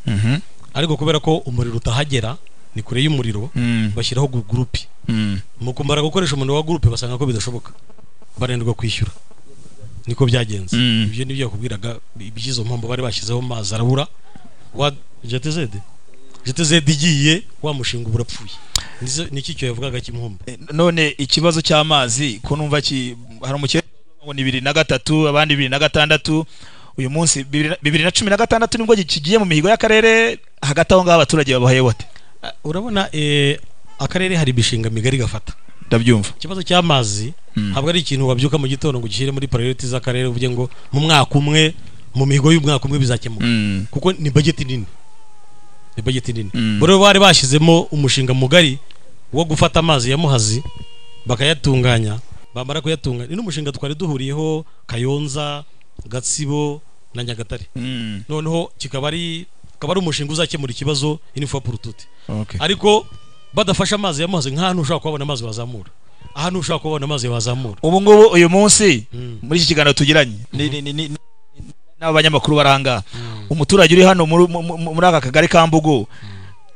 Ariko kubera ko umuriro utahagera, ni kure y'umuriro, bashyiraho groupe. Mu kumara gukoresha umuriro wa groupe basanga ko bidashoboka, barendwa kwishyura. Niko byagenze. Ibyo nibyo yakubwiraga ibyizo mpombo bari bashyizeho amazi arabura. Wa GTZ igiye wa mushinga burapfuye. Niki cyo yavugaga cy'impombo. None ikibazo cy'amazi ko numva hari umukecuru ngo ni 2003 abandi 2006, uyu munsi 2016 nibwo kigiye mu mihigo y'akarere. Hagati aho ngaho abaturage babahaye bote. Urabona akarere hari imishinga migari gafata. Ndabyumva. Ikibazo cy'amazi ntabwo ari ikintu wabyuka mu gitondo ngo gishyire muri priority z'akarere uvuge ngo mu mwaka umwe, mu mihigo y'umwaka umwe bizakemuka. Kuko ni budget nini. Ni budget nini. Bore bari bashyizemo umushinga mugari wo gufata amazi ya Muhazi bakayatunganya, bamara kuyatunganya. Ni n'umushinga twari duhuriyeho Kayonza, Gatsibo na Nyagatare. Noneho kikaba ari umushinga uzakemura ikibazo une fois pour toutes. Ariko badafasha amazi ya Muhazi nk'ahantu ushobora kubona amazi bazamura. Ahantu ushobora kubona amazi bazamura. Ubu ngubu uyu munsi muri iki kiganiro tugiranye n'abanyamakuru baranga, umuturage uri hano muri aka kagari ka Mbugo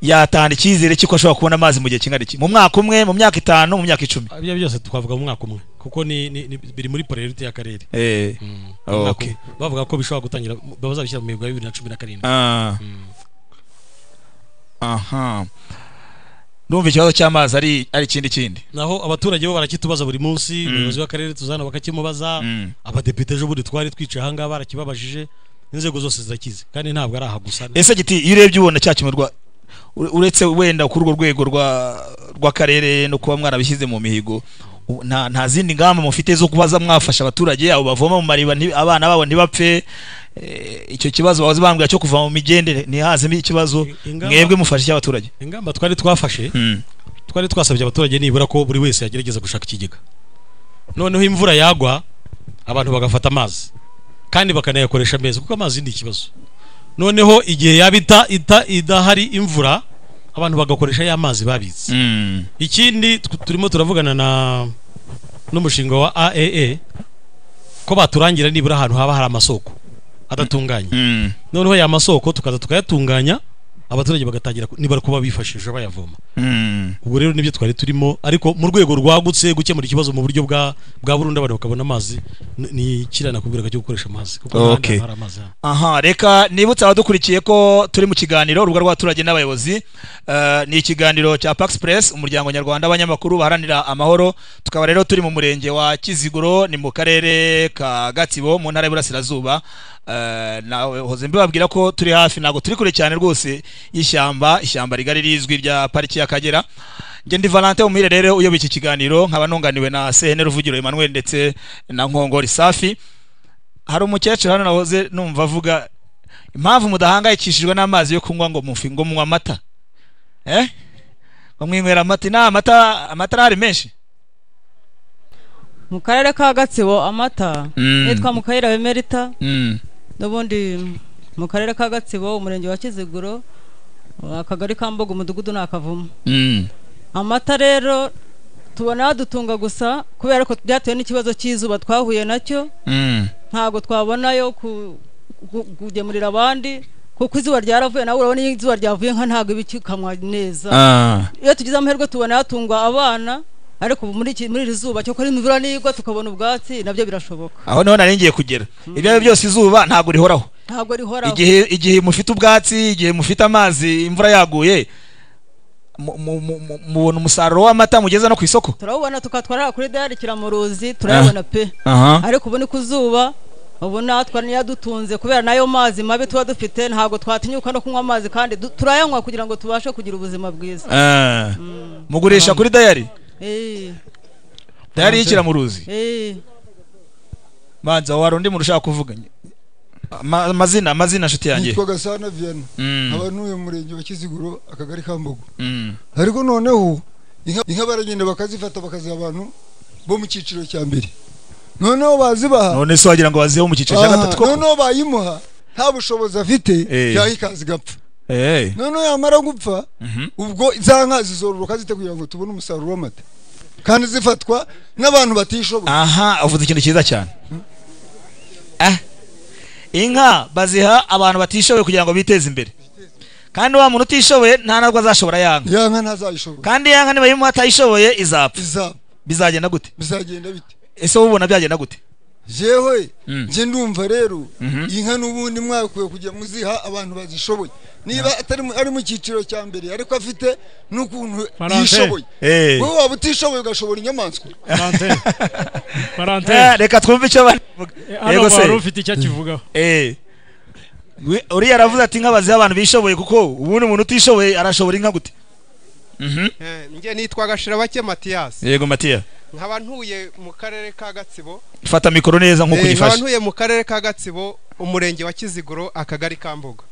yatanga icyizere cy'uko ashobora kubona amazi mu gihe kingana iki? Mu mwaka umwe, mu myaka 5, mu myaka 10? Ibyo byose twavuga mu mwaka umwe kuko ni biri muri priority y'akarere. Okay. Bavuga ko bishobora gutangira bazabishyira mu mihigo ya 2017. Aha. Ndumva ikibazo cy'amazi ari ikindi. Naho abaturage bo barakitubaza buri munsi, umuyobozi w'akarere tuzana bakakimubaza, abadepite ejo bundi twari twicaye aha ngaha barakibabajije, inzego zose zirakize kandi ntabwo ari aha gusa. Ese giti iyo urebye ubona cyakemurwa uretse wenda kuri urwo rwego rw'akarere no kuba mwarabishyize mu mihigo, nta zindi ngamba mufite zo kubaza mwafasha abaturage abo bavoma mu mariba abana babo ntibapfe? Icyo kibazo bahoze bambwira cyo kuva mu migende ntihazemo ikibazo, mwebwe mufashe cy'abaturage? Ingamba twari twafashe, twari twasabye abaturage nibura ko buri wese yagerageza gushaka ikigega. Noneho imvura yagwa abantu bagafata amazi kandi bakanayakoresha meza kuko amazi ni ikibazo. Noneho igihe yabita idahari imvura abantu bagakoresha ya mazi babitse. Ikindi turimo turavugana na n'umushinga wa AAA ko baturangira nibura ahantu haba hari amasoko adatunganye. Noneho ya masoko tukaza tukayatunganya, abaturage bagatangira nibara kuba bifashisha bayavoma. Ubwo rero nibyo twari turimo, ariko mu rwego rwagutse gukemura ikibazo mu buryo bwa burundu abantu bakabona amazi ni kirana kubwira cyo gukoresha amazi kuko hari amazi. Aha, reka nibutse abadukurikiye ko turi mu kiganiro urubuga rw'abaturage n'abayobozi. Ni ikiganiro cya Pax Press, umuryango nyarwanda w'abanyamakuru baharanira amahoro. Tukaba rero turi mu murenge wa Kiziguro, ni mu karere ka Gatsibo mu ntara y'Iburasirazuba. Nawe hoze mbibabwira ko turi hafi, ntabwo turi kure cyane rwose y'ishyamba, ishyamba rigari rizwi rya pariki y'Akagera. Nge ndi Valentin Umuhire rero uyoboye iki kiganiro, nkaba nunganiwe na CN Ruvugiro Emmanuel ndetse na Nkongori Safi. Hari umukecuru hano nahoze numva avuga impamvu mudahangayikishijwe n'amazi yo kunywa ngo mufi ngo munywa amata. Ngo mwinywera amata, na amata arahari menshi. Mu karere ka Gatsibo amata nitwa Mukayira Emerita. N'ubundi mu karere ka Gatsibo umurenge wa Kiziguro akagari ka Mbogo umudugudu n'akavumo. Amata rero tubona dutunga gusa kubera ko byatewe n'ikibazo cy'izuba twahuye nacyo. Ntago twabonayo kugemurira abandi Kuko izuba ryaravuye, nawe urabona iyo izuba ryavuye nka ntabwo ibikamwa neza. Iyo tugize amahirwe tubona yatungwa abana, ariko ubu muri iri zuba cyo kuri imvura nigwa tukabona ubwatsi nabyo birashoboka. Aho niho nari ngiye kugera. Ibyo byose izuba ntabwo rihoraho. Ntabwo rihoraho. Igihe mufite ubwatsi, igihe mufite amazi, imvura yaguye, mubona umusaruro w'amata mugeza no ku isoko. Turawubona tukatwara kuri dayari Kiramuruzi, turayabona pe. Ariko ubu ni ku zuba, ubu natwe niyadutunze kubera nayo mazi mabi tuba dufite, ntabwo twatinyuka no kunywa amazi kandi turayanywa kugira ngo tubashe kugira ubuzima bwiza. Mugurisha kuri dayari? Dayari y'Ikiramuruzi. Manza wari undi muntu ushaka kuvuga. Amazina nshuti yanjye. Nitwa Gasana Vianney. Nkaba ntuye mu murenge wa Kiziguro, akagari ka Mbogo. Ariko noneho inka baragenda bakazifata bakaziha abantu bo mu cyiciro cya mbere. Noneho bazibaha. None se wagira ngo bazihe mu cyiciro cya gatatu koko? Noneho bayimuha nta bushobozi afite, yahikaza igapfa. Noneho yamara gupfa, ubwo za nka zizororoka zite kugira ngo tubone umusaruro w'amata. Kandi zifatwa n'abantu batishoboye. Aha, uvuze ikintu cyiza cyane. Inka baziha abantu batishoboye kugira ngo biteze imbere. Kandi wa muntu utishoboye nta nabwo azashobora yanka. Yanka ntazayishobora. Kandi yanka niba yimuha atayishoboye izapfa. Bizagenda gute? Bizagenda bite? Ese wowe ubona byagenda gute? Jewe nje ndumva rero inka n'ubundi mwakuye kujya muziha abantu bazishoboye. Niba atari ari mu cyiciro cya mbere ariko afite n'ukuntu yishoboye. Wowe waba utishoboye ugashobora inyamaswa. Parante. Reka twumve icyo bavuga. Yego se. Ufite icyo akivugaho. Uriya aravuze ati inka baziha abantu bishoboye kuko ubundi umuntu utishoboye arashobora inka gute? Nge nitwa Gashirabake Mathias. Yego Mathias. Nkaba ntuye mu karere ka Gatsibo. Fata mikoro neza nkuko ugifashe. Nkaba ntuye mu karere ka Gatsibo, umurenge wa Kiziguro, akagari ka Mbogo.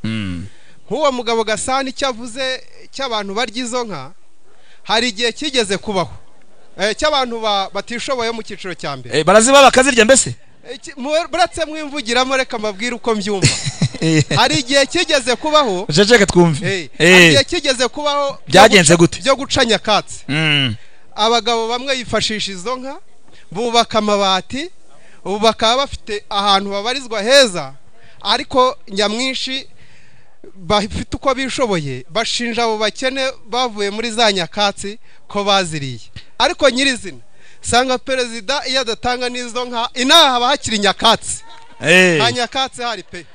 Nk'uwo mugabo Gasana icyo avuze cy'abantu barya izo nka, hari igihe kigeze kubaho cy'abantu batishoboye mu cyiciro cya mbere. Baraziba bakazirya mbese? Buretse mwimvugiramo reka mbabwire uko mbyumva. Hari igihe kigeze kubaho. Ceceka twumve. Hari igihe kigeze kubaho. Byagenze gute? Byo guca nyakatsi. Abagabo bamwe yifashisha izo nka bubaka amabati, ubu bakaba bafite ahantu babarizwa heza, ariko nyamwinshi bafite uko bishoboye bashinja abo bakene bavuye muri za nyakatsi ko baziriye. Ariko nyirizina sanga perezida iyo adatanga n'izo nka inaha haba hakiri nyakatsi. Nta nyakatsi hari pe.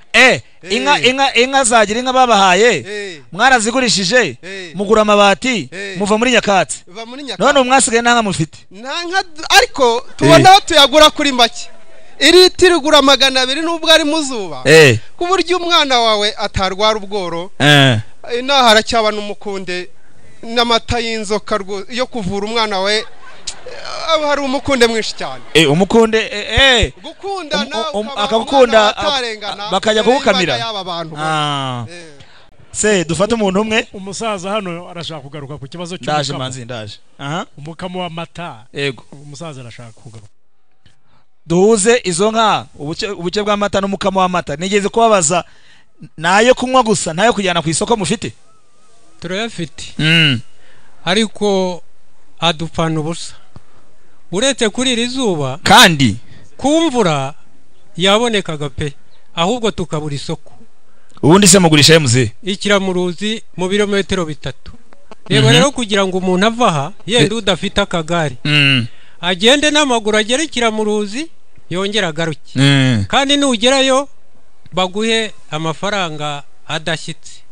Inka zagira inka babahaye mwarazigurishije mugura amabati muva muri nyakatsi. None ubu mwasigaye nta nka mufite. Nta nka, ariko tubona aho tuyagura kuri make. Iri tirigura 200 nubwo ari muzuba. Ku buryo umwana wawe atarwara ubworo. Inaha haracyaba n'umukunde n'amata y'inzoka yo kuvura umwana we. Hari umukunde mwinshi cyane. Umukunde gukundana akagukunda bakajya kugukamira. Se dufate umuntu umwe. Umusaza hano arashaka kugaruka ku kibazo cy'umukamo. Ndaje manzi ndaje. Umukamo w'amata. Yego. Umusaza arashaka kugaruka. Duhuze izo nka ubuke bw'amata n'umukamo w'amata. Nigeze kubabaza nayo kunywa gusa nayo kujyana ku isoko mufite? Turayafite. Ariko adupfana ubusa. Uretse kuri iri zuba kandi kumvura yabonekaga pe, ahubwo tukabura isoko. Ubundi se mugurisha muze Ikiramuruzi mu birometero 3. Reba rero kugira ngo umuntu ava aha yenda udafite akagari agende n'amaguru agere Ikiramuruzi yongera agaruke. Kandi nugerayo baguhe amafaranga adashyitse.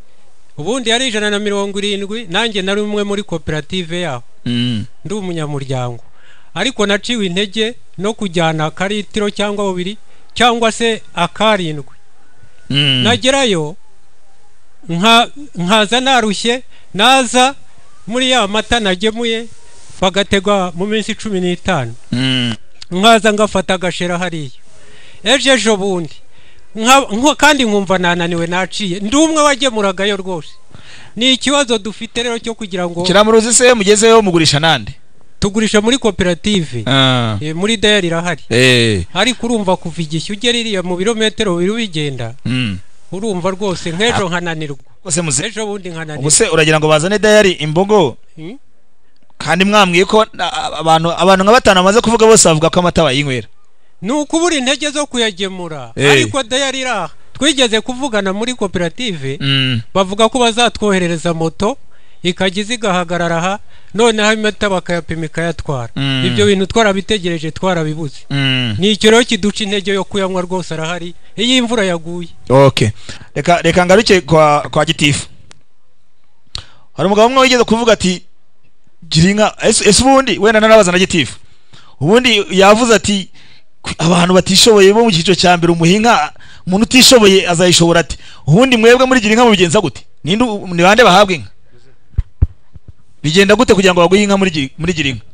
Ubundi yari 170, nanjye nari umwe muri koperative yaho. Ndi umunyamuryango. Ariko naciwe intege no kujyana akaritiro cyangwa bubiri cyangwa se akarindwi. Nagerayo nkaza narushye, naza muri ya mata nagemuye bagategwa mu minsi 15. Nkaza ngafata agashera hariya. Ejo bundi kandi nkumva nananiwe naciye, ndi umwe wagemuragayo rwose. Ni ikibazo dufite rero cyo kugira ngo Kiramuruzi se mugezeyo mugurisha nande? Tugurisha muri koperative. Muri dayari irahari. Ariko urumva kuva igishyu ugera iriya mu birometero bibiri bigenda. Urumva rwose nk'ejo nkananirwa. Ejo bundi nkananirwa. Ubuse uragira ngo bazane dayari Imbogo? Kandi mwambwiye ko abantu nka batanu bamaze kuvuga bose bavuga ko amata bayinywera. Ni ukubura intege zo kuyagemura. Ariko dayari iraha. Twigeze kuvugana muri koperative, bavuga ko bazatwoherereza moto ikajya iza igahagarara aha, noneho amata bakayapima ikayatwara. Ibyo bintu twarabitegereje, twarabibuze. Ni icyo rero kiduca intege yo kuyanywa, rwose arahari iyo imvura yaguye. Okay, reka ngaruke kwa gitifu. Hari umugabo umwe wigeze kuvuga ati gira inka. Ese ubundi wenda nanabaza na gitifu, ubundi yavuze ati abantu batishoboye bo mu cyiciro cya mbere umuha inka, umuntu utishoboye azayishobora ati. Ubundi mwebwe muri gira inka mubigenza gute? Ninde ni bande bahabwa inka? Bigenda gute kugira ngo baguhe inka muri gira inka?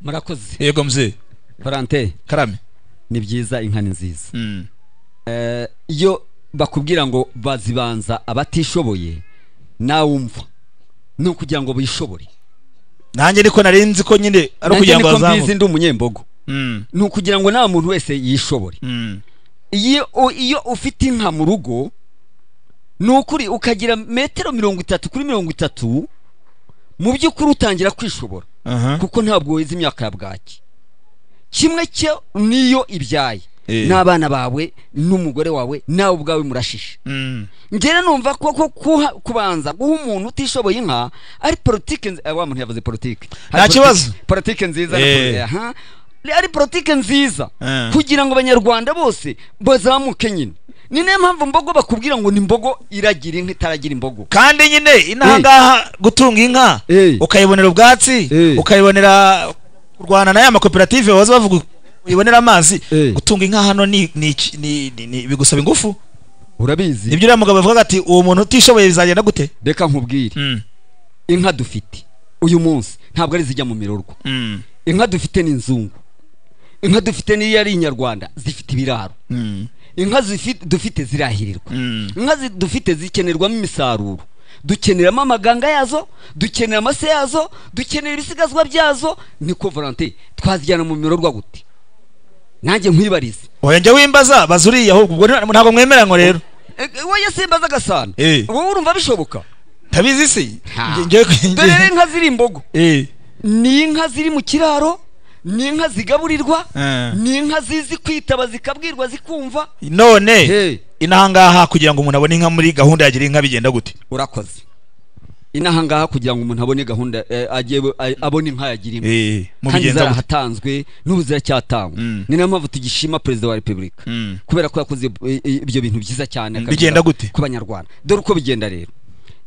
Murakoze. Yego mzee. Valentin. Karame. Ni byiza, inka ni nziza. Iyo bakubwira ngo bazibanza abatishoboye, nawe umva ni ukugira ngo bishobore. Nanjye niko narinzi ko nyine ari ukugira ngo bazamuke. Nanjye niko mbizi, ndi umunyembogo. Ni ukugira ngo nta muntu wese yishobore. Iyo ufite inka mu rugo, ni ukuri ukagira metero 30 kuri 30, mu by'ukuri utangira kwishobora, kuko ntabwo weza imyaka ya bwaki. Kimwe cyo niyo ibyaye n'abana bawe n'umugore wawe nawe ubwawe murashisha. Ngera numva ko kubanza guha umuntu utishoboye inka ari politike. Wa muntu yavuze politike, nta kibazo, politike nziza, ari politike nziza kugira ngo abanyarwanda bose bazamuke nyine. Ni nayo mpamvu mbogo bakubwira ngo ni mbogo iragira inka itaragira imbogo. Kandi nyine inaha ngaha gutunga inka ukayibonera ubwatsi, ukayibonera kurwana na ya makoperative baza bavuga uyibonera amazi, gutunga inka hano ni bigusaba ingufu. Urabizi nibyo uriya mugabo avuga ati uwo muntu utishoboye bizagenda gute? Reka nkubwire, inka dufite uyu munsi ntabwo ari zijya mu mirorwa. Inka dufite ni inzungu, inka dufite niyo ari inyarwanda zifite ibiraro, inka dufite zirahirirwa, inka dufite zikenerwamo imisaruro, dukeneramo amaganga yazo, dukenera amase yazo, dukenera ibisigazwa byazo. Niko Valentin, twazijyana mu mirorwa gute? Nanjye nkwibarize. Oya njye wimbaza bazuriye ahubwo ubwo ntabwo mwemera ngo rero. Wowe simbaza gasana. Wowe urumva bishoboka? Tabizi se. Dore inka ziri imbogo. Ni inka ziri mu kiraro, ni inka zigaburirwa, ni inka zizi kwitaba zikabwirwa zikumva. None inahangaha kugira ngo umuntu abone inka muri gahunda ya gira inka bigenda gute? Urakoze. Inahangaha kugira ngo umuntu abone gahunda agiye abone inka yagira inka, kandi zarahatanzwe n'ubu ziracyatangwa. Ni nayo mpamvu tugishima Perezida wa Repubulika, kubera ko yakoze ibyo bintu byiza cyane. Bigenda gute ku banyarwanda? Dore uko bigenda rero,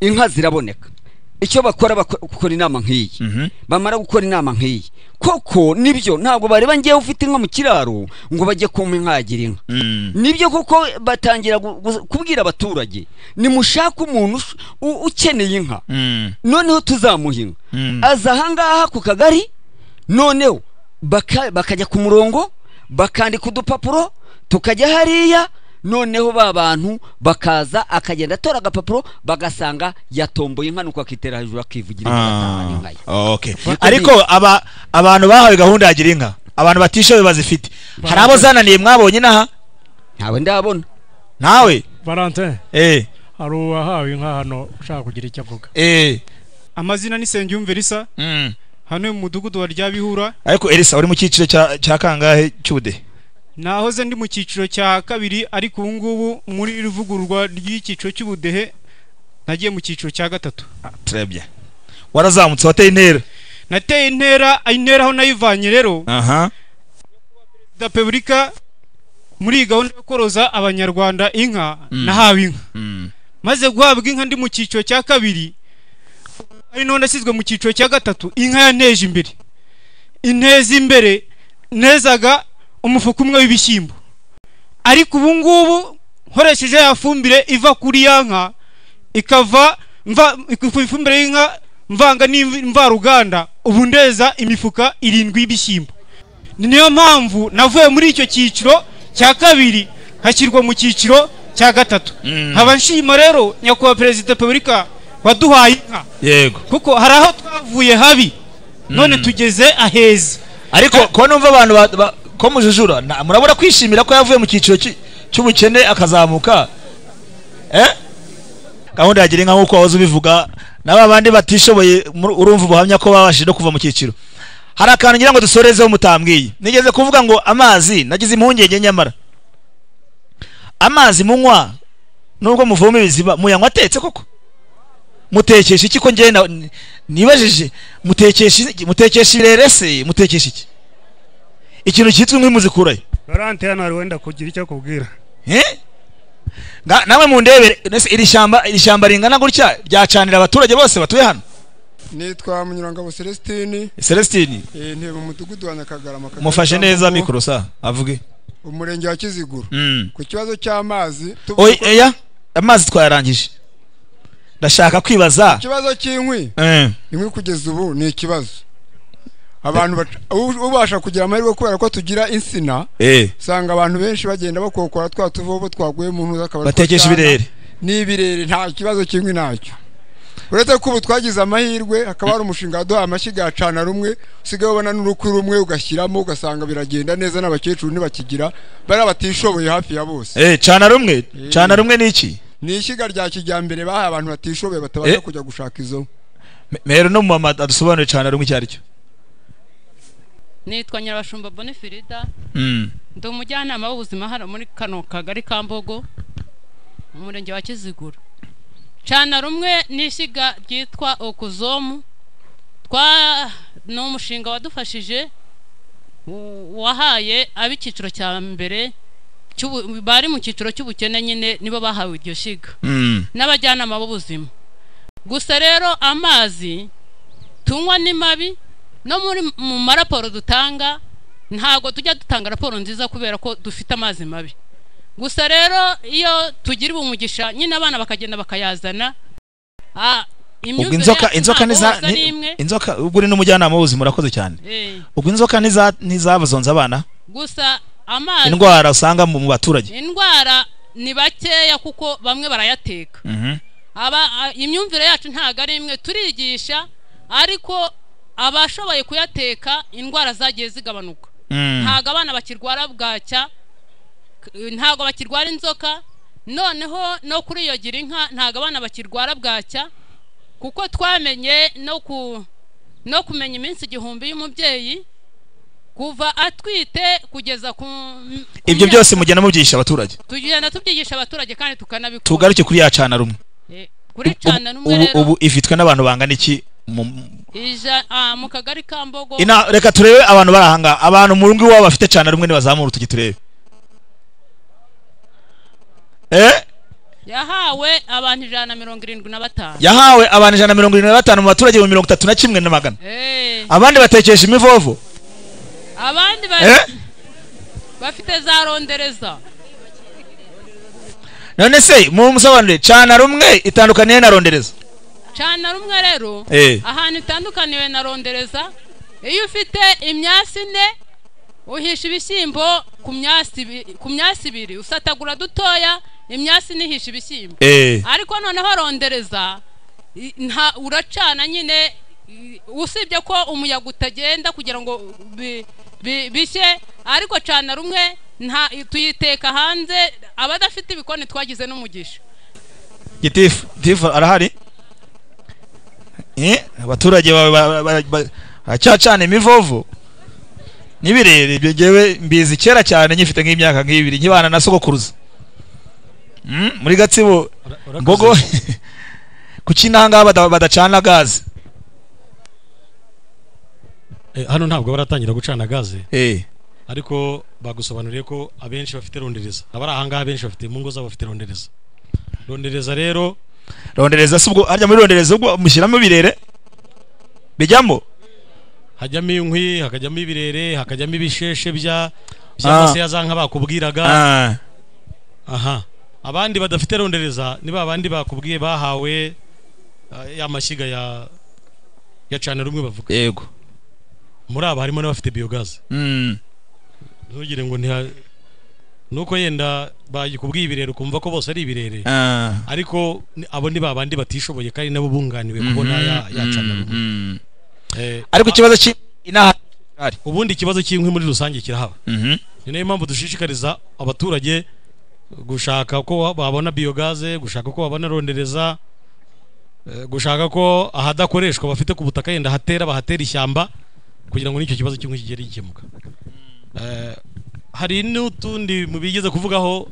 inka ziraboneka. Icyo bakora, bakora inama nk'iyi. Bamara gukora inama nk'iyi, koko nibyo ntabwo bareba ngiye ufite inka mu kiraro ngo bajye kumpa inka yagira inka. Nibyo koko batangira kubwira abaturage, nimushaka umuntu ukeneye inka, noneho tuzamuha inka. Aza ahangaha ku kagari, noneho bakajya ku murongo, bakandika udupapuro, tukajya hariya, noneho ba bantu bakaza, akagenda atora agapapuro, bagasanga yatomboye inka, nuko akitera hejuru akivugira inka. Okay. Ariko abantu bahawe gahunda ya gira inka, abantu batishoboye bazifite, hari abo zananiye mwabonye inaha? Ntawe ndabona. Nawe Valentin, hari uwahawe inka hano ushaka kugira icyo avuga. Amazina ni Sengiyumva Elisa, hano mu mudugudu wa Ryabihura. Ariko Elisa uri mu cyiciro cya kangahe cy'ubudehe? Nahoze ndi mu cyiciro cya kabiri, ariko ubu ngubu muri rivugururwa ry'icyiciro cy'ubudehe nagiye mu cyiciro cya gatatu. Très bien. Warazamutse, wateye intera. Nateye intera, intera aho nayivanye rero. Perezida Repubulika muri gahunda yo koroza abanyarwanda inka, nahawe inka. Maze guhabwa inka ndi mu cyiciro cya kabiri, ari none nashyizwe mu cyiciro cya gatatu, inka yanteje imbere. Inteza imbere nezaga umufuka umwe w'ibishyimbo, ariko ubu ngubu nkoresheje ya fumbire iva kuri ya nka, ikava ifumbire y'inka mvanga n'imvaruganda, ubu ndeza imifuka 7 y'ibishyimbo. Niyo mpamvu navuye muri icyo cyiciro cya kabiri nkashyirwa mu cyiciro cya gatatu. Nkaba nshima rero Nyakubahwa Perezida Repubulika waduhaye inka. Yego. Kuko hari aho twavuye habi, none tugeze aheza. Ariko ko numva abantu ko mujujura, murabura kwishimira ko yavuye mu cyiciro cy'ubukene akazamuka. Gahunda yagira inka nkuko wahoze ubivuga, n'aba bandi batishoboye urumva ubuhamya ko babashije no kuva mu cyiciro. Hari akantu ngira ngo dusorezeho mutambwiye. Nigeze kuvuga ngo amazi nagize impungenge, nyamara Amazi munywa nubwo muvoma ibiziba muyanywa atetse koko? Mutekesha iki? Ko njye nibajije, mutekesha ibirere se, mutekesha iki? Ikintu cyitwa inkwi muzikurayo? Laurent hano hari wenda kugira icyo akubwira. Namwe mundebere, ese iri shyamba ringana gutya ryacanira abaturage bose batuye hano? Nitwa Munyurangabo Celestine. Celestine. Ntebe mu mudugudu wa Nyakagarama. Mufashe neza mikoro sa avuge. Umurenge wa Kiziguro. Ku kibazo cy'amazi. Oya, amazi twayarangije. Ndashaka kwibaza ikibazo cy'inkwi. Inkwi kugeza ubu ni ikibazo. Abantu ubasha kugira amahirwe kubera ko tugira insina. Usanga abantu benshi bagenda bakokora twa tuvobo twaguye mu ntuza akaba batekesha ibirere. Ni ibirere, nta kibazo cy'inkwi nacyo. Uretse ko ubu twagize amahirwe hakaba hari umushinga waduhaye amashyiga ya cana rumwe, usigaye ubona n'urukwi rumwe ugashyiramo ugasanga biragenda neza, n'abakecuru ntibakigira, bari abatishoboye hafi ya bose. Cana rumwe, cana rumwe ni iki? Ni ishyiga rya kijyambere bahaye abantu batishoboye batabasha kujya gushaka izo. Mero no mama adusobanure cana rumwe icyo ari cyo. Nitwa Nyirabashumba Bonifirida. Ndi umujyanama w'ubuzima hano muri kano kagari ka Mbogo mu murenge wa Kiziguro. Cana rumwe n'ishyiga ryitwa okuzomu ni umushinga wadufashije, wahaye ab'icyiciro cya mbere bari mu cyiciro cy'ubukene nyine nibo bahawe iryo shyiga n'abajyanama b'ubuzima. Gusa rero amazi tunywa ni mabi, no mu maraporo dutanga ntabwo tujya dutanga raporo nziza kubera ko dufite amazi mabi. Gusa rero iyo tugira umugisha nyine abana bakagenda bakayazana. Ubwo inzoka ubwo uri n'umujyanama w'ubuzima urakoze cyane. Ubwo inzoka ntizabazonze abana? Gusa amazi indwara usanga mu baturage, indwara ni bakeya kuko bamwe barayateka. Imyumvire yacu ntabwo ari imwe, turigisha ariko abashoboye kuyateka indwara zagiye zigabanuka. Ntabwo abana bakirwara bwacya, ntabwo bakirwara inzoka, noneho no kuri iyo gira inka ntabwo abana bakirwara bwacya, kuko twamenye no kumenya iminsi 1000 y'umubyeyi kuva atwite kugeza ku ibyo byose mugenda mubyigisha abaturage. Tugenda tubyigisha abaturage kandi tukanabikora. Tugaruke kuri ya cana rumwe. Kuri cana rumwe rero ubu ifitwe n'abantu bangana iki mu kagari ka Mbogo? Reka turebe abantu barahanga, abantu mu rungu iwabo bafite cana rumwe nibazamura urutoki turebe. Yahawe abantu 175. Yahawe abantu 175 mu baturage mu 31,100. Abandi batekesha imivovo. Abandi bafite za rondereza. None se mu musobanure cana rumwe itandukaniye na rondereza? Cana rumwe rero ahantu itandukaniwe na rondereza, iyo ufite imyasi 4 uhisha ibishyimbo ku myasi 2, usatagura dutoya, imyasi nihisha ibishyimbo. Ariko noneho rondereza uracana nyine, usibye ko umuyaga utagenda kugira ngo bishye, ariko cana rumwe tuyiteka hanze, abadafite ibikoni twagize n'umugisha. Gitifu arahari? Abaturage bacyacana imivovo n'ibirere, ibyo ngewe mbizi kera cyane nyifite nk'imyaka nk'ibiri nkibana na sogokuruza muri Gatsibo Mbogo. Kuki nanga badacana gaze? Hano ntabwo baratangira gucana gaze, ariko bagusobanuriye ko abenshi bafite rondereza. Abari aha ngaha benshi bafite mu ngo zabo bafite rondereza. Rondereza rero, rondereza si ubwo harya muri rondereza ubwo mushyiramo ibirere bijyamo, hajyamo inkwi, hakajyamo ibirere, hakajyamo ibisheshe bya by'amase ya za nka bakubwiraga. Aha abandi badafite rondereza ni ba bandi bakubwiye bahawe ya mashyiga ya cana rumwe bavuga. Yego. Muri aba harimo n'abafite biogaz. Ntugire ngo nuko yenda bayikubwiye ibirere ukumva ko bose ari ibirere, ariko abo ni babandi batishoboye kandi nabo bunganiwe kubona ya cana rumwe. Ariko ikibazo inaha ubundi ikibazo cy'inkwi muri rusange kirahaba. Ni nayo mpamvu dushishikariza abaturage gushaka ko babona biogaze, gushaka ko babona rondereza, gushaka ko ahadakoreshwa bafite ku butaka yenda hatera bahatera ishyamba kugira ngo n'icyo kibazo cy'inkwi kigere gikemuka. Hari n'utundi mu bigeze kuvugaho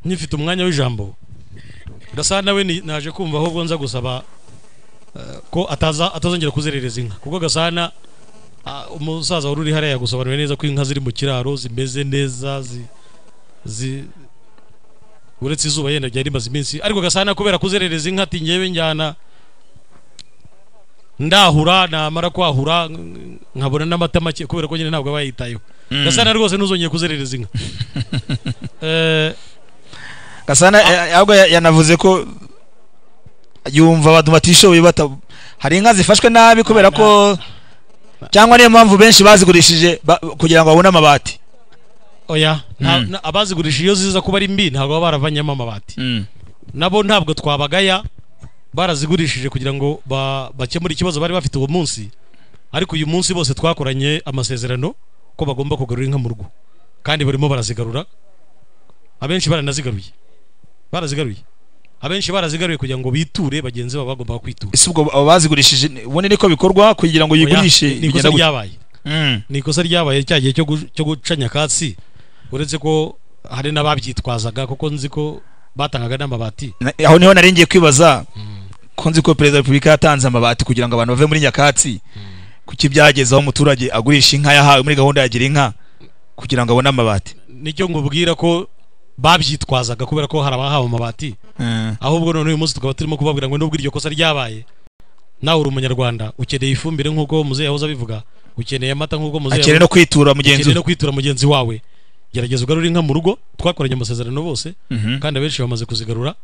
Nkifite umwanya w'ijambo, Gasana we naje kumva ahubwo nza gusaba ko atazongera kuzerereza inka, kuko Gasana umusaza wari uri hariya yagusobanuriye neza ko inka ziri mu kiraro zimeze neza, uretse izuba yenda ryari rimaze iminsi, ariko Gasana kubera kuzerereza inka ati ngewe njyana ndahura, namara kwahura nkabona n'amata make, kubera ko nyine ntabwo aba yayitayeho. Gasana rwose ntuzongeye kuzerereza inka. Gasana ahubwo yanavuze ko yumva abantu batishoboye hari inka zifashwe nabi kubera ko cyangwa niyo mpamvu benshi bazigurishije kugira ngo babone amabati. Oya, abazigurishije iyo ziza kuba ari mbi ntabwo baba baravanyemo amabati. Nabo ntabwo twabagaya, barazigurishije kugira ngo bakemure ikibazo bari bafite uwo munsi, ariko uyu munsi bose twakoranye amasezerano ko bagomba kugarura inka mu rugo, kandi barimo barazigarura. Abenshi baranazigaruye, abenshi barazigaruye kugira ngo biture bagenzi babo bagomba kwitura. Ese ubwo abo bazigurishije ubundi niko bikorwa kugira ngo yigurishe? Ni ikosa ryabaye, ni ikosa ryabaye cya gihe cyo guca nyakatsi, uretse ko hari n'ababyitwazaga kuko nzi ko batangaga n'amabati. Aho niho naringiye kwibaza ko nzi ko Perezida wa Repubulika yatanze amabati kugira ngo abantu bave muri nyakatsi, kuki byagezeho umuturage agurisha inka yahawe muri gahunda ya Gira Inka kugira ngo abone amabati? Nicyo ngubwira ko babyitwazaga kubera ko hari abahawe amabati. Ahubwo none uyu munsi tukaba turimo kubabwira ngo nubwo iryo kosa ryabaye, nawe uri umunyarwanda ukeneye ifumbire nk'uko muzehe yahoze abivuga, ukeneye amata nk'uko muzehe, akeneye no kwitura mugenzi, ukeneye no kwitura mugenzi wawe. Gerageza ugarure inka mu rugo. Twakoranye amasezerano bose, kandi abenshi bamaze kuzigarura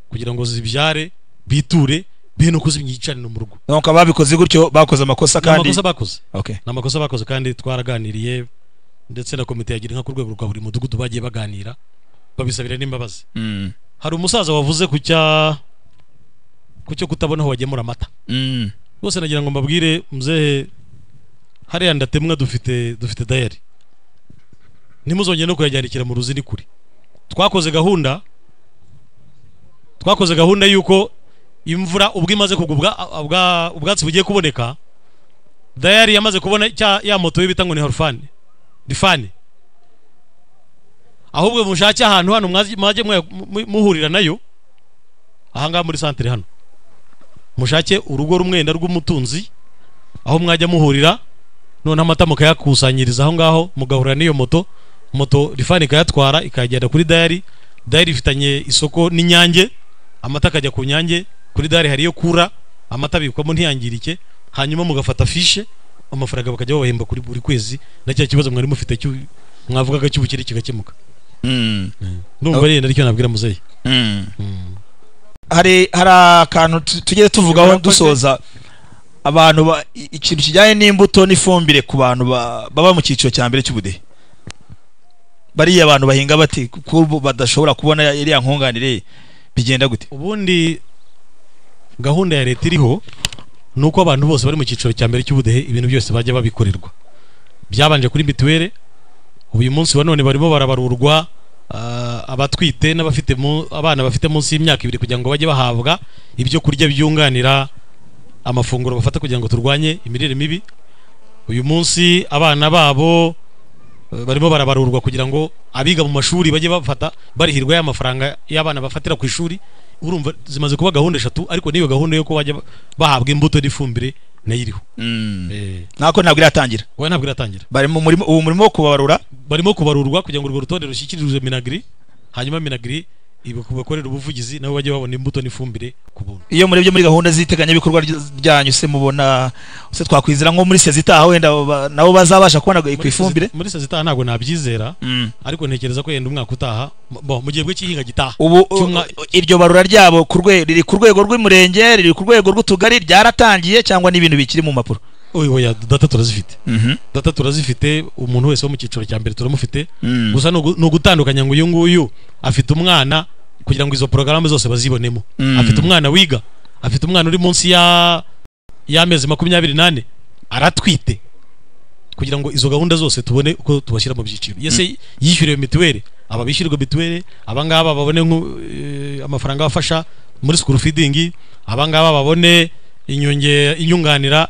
kugira ngo zibyare biture be no kuzimyicanira mu rugo. Donc ababikoze gutyo bakoze amakosa, kandi amakosa bakoze. Ni amakosa bakoze, kandi twaraganiriye ndetse na komite ya Gira Inka ku rwego rwa buri mudugudu bagiye baganira babisabira n'imbabazi. Hari umusaza wavuze ku cyo kutabona aho bagemura amata. Bose nagira ngo mbabwire muzehe, hariya ndatemwa dufite dairy, ntimuzongere no kuyajyanikira mu ruzi, ni kure. Twakoze gahunda yuko imvura ubwo imaze kugwa, ubwatsi bugiye kuboneka, dairy yamaze kubona ya moto yo bita ngo ni harufani rifani. Ahubwo mushake ahantu hano mwajye muhurira nayo, ahangaha muri santere hano, mushake urugo rumwenda rw'umutunzi aho mwajya muhurira, none amata mukayakusanyiriza aho ngaho, mugahurira n'iyo moto rifani ikayatwara ikayagenda kuri dairy. Dairy ifitanye isoko n'Inyange, amata akajya ku Nyange. Kuri dairy hariyo kura amata abikwamo ntiyangirike, hanyuma mugafata fishe, amafaranga bakajya babahemba kuri buri kwezi, na cya kibazo mwari mufite mwavugaga cy'ubukire kigakemuka. Ndumva ari aricyo nabwira muzehe. Hari akantu tugeze tuvugaho dusoza, abantu ikintu kijyanye n'imbuto n'ifumbire ku bantu baba mu cyiciro cya mbere cy'ubudehe, bariya abantu bahinga bati ko badashobora kubona iriya nkunganire, bigenda gute? Ubundi gahunda ya leta iriho ni uko abantu bose bari mu cyiciro cya mbere cy'ubudehe ibintu byose bajya babikorerwa. Byabanje kuri mituweli, uyu munsi wa none barimo barabarurwa abatwite n'abafite abana bafite munsi y'imyaka 2 kugira ngo bajye bahabwa ibyo kurya byunganira amafunguro bafata kugira ngo turwanye imirire mibi. Uyu munsi abana babo barimo barabarurwa kugira ngo abiga mu mashuri bajye bafata barihirwa ya mafaranga y'abana bafatira ku ishuri. Urumva zimaze kuba gahunda 3, ariko niyo gahunda yo ko bajya bahabwa imbuto n'ifumbire nayo iriho. Nako ntabwo iratangira. Oya, ntabwo iratangira. Bari mu murimo, ubu murimo wo kubarura. Barimo kubarurwa kugira ngo urwo rutonde rushyikirizwe Minagri, hanyuma Minagri ibakorera ubuvugizi nabo bajye babona imbuto n'ifumbire ku buntu. Iyo murebye muri gahunda z'iteganyabikorwa ryanyu se, mubona se twakwizera nko muri sezitaha wenda nabo bazabasha kubona ku ifumbire? Muri sezitaha ntabwo nabyizera, ariko ntekereza ko yenda umwaka utaha, mu gihe cy'ihinga gitaha. Ubu iryo barura ryabo ku rwego riri ku rwego rw'umurenge, riri ku rwego rw'utugari, ryaratangiye cyangwa n'ibintu bikiri mu mpapuro? Oya, data turazifite. Data turazifite, umuntu wese wo mu cyiciro cya mbere turamufite. Gusa ni ugutandukanya ngo uyu nguyu afite umwana, kugira ngo izo porogaramu zose bazibonemo. Afite umwana wiga, afite umwana uri munsi y'amezi 24, aratwite, kugira ngo izo gahunda zose tubone uko tubashyira mu byiciro. Yese yishyuriwe mituweli, aba bishyurirwa mituweli, abangaba babone amafaranga abafasha muri school feeding, abangaba babone inyunganira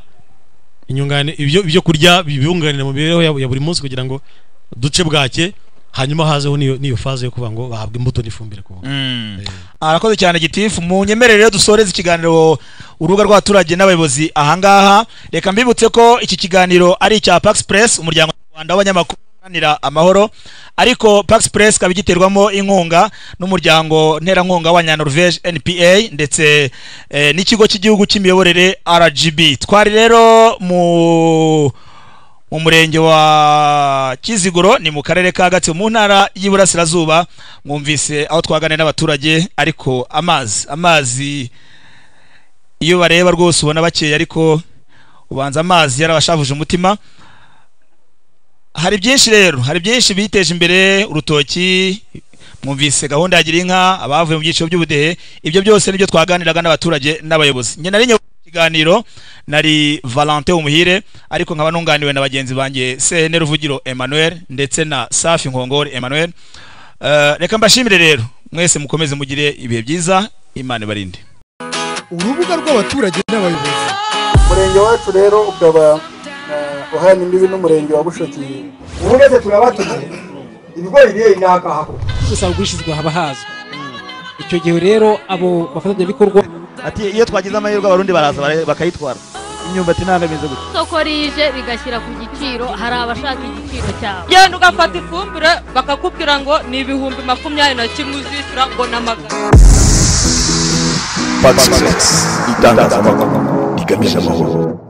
inyungane ibyo kurya bibunganira mu mibereho ya buri munsi kugira ngo duce bwake. Hanyuma hazeho niyo phase yo kuvuga ngo bahabwe imbuto n'ifumbire ku buntu. Arakoze cyane gitifu. Munyemerere rero dusoreze ikiganiro urubuga rw'abaturage n'abayobozi ahangaha. Reka mbibutse ko iki kiganiro ari icya Pax Press, umuryango Rwanda w'abanyamakuru uharanira amahoro, ariko Pax Press ikaba igiterwamo inkunga n'umuryango nterankunga wa Norvège NPA ndetse n'ikigo cy'igihugu cy'imiyoborere RGB. Twari rero mu murenge wa Kiziguro, ni mu karere ka Gatsibo mu ntara y'Iburasirazuba. Mwumvise aho twaganira n'abaturage, ariko amazi iyo bareba rwose ubona bakeye, ariko ubanza amazi yarabashavuje umutima. Hari byinshi rero, hari byinshi biteje imbere, urutoki, mwumvise gahunda ya Gira inka, abavuye mu byiciro by'ubudehe. Ibyo byose nibyo twaganiraga n'abaturage n'abayobozi. Njye nari kiganiro nari Valentin Umuhire, ariko nkaba nunganiwe na bagenzi banjye Sehene Ruvugiro Emmanuel ndetse na Safi Nkongore Emmanuel. Reka mbashimire rero mwese, mukomeze mugire ibihe byiza, Imana ibarinde. Urubuga rw'abaturage n'abayobozi. Umurenge wacu rero ukaba uhana imbibi n'umurenge wa Bushoki. Uretse turabatumye ibigori bye inakahako gusa ugurishirizwa haba hazwi. Icyo gihe rero abo bafatanyabikorwa ati iyo twagize amahirwe abarundi baraza bakayitwara imyumbati ntabwo imeze gutya. Isoko rije rigashyira ku giciro, hari abashaka igiciro cyabo. Genda ugafata ifumbire bakakubwira ngo ni 21,000 uzishyura ngo na magana. Pax Press, itangazamakuru rigamije amahoro.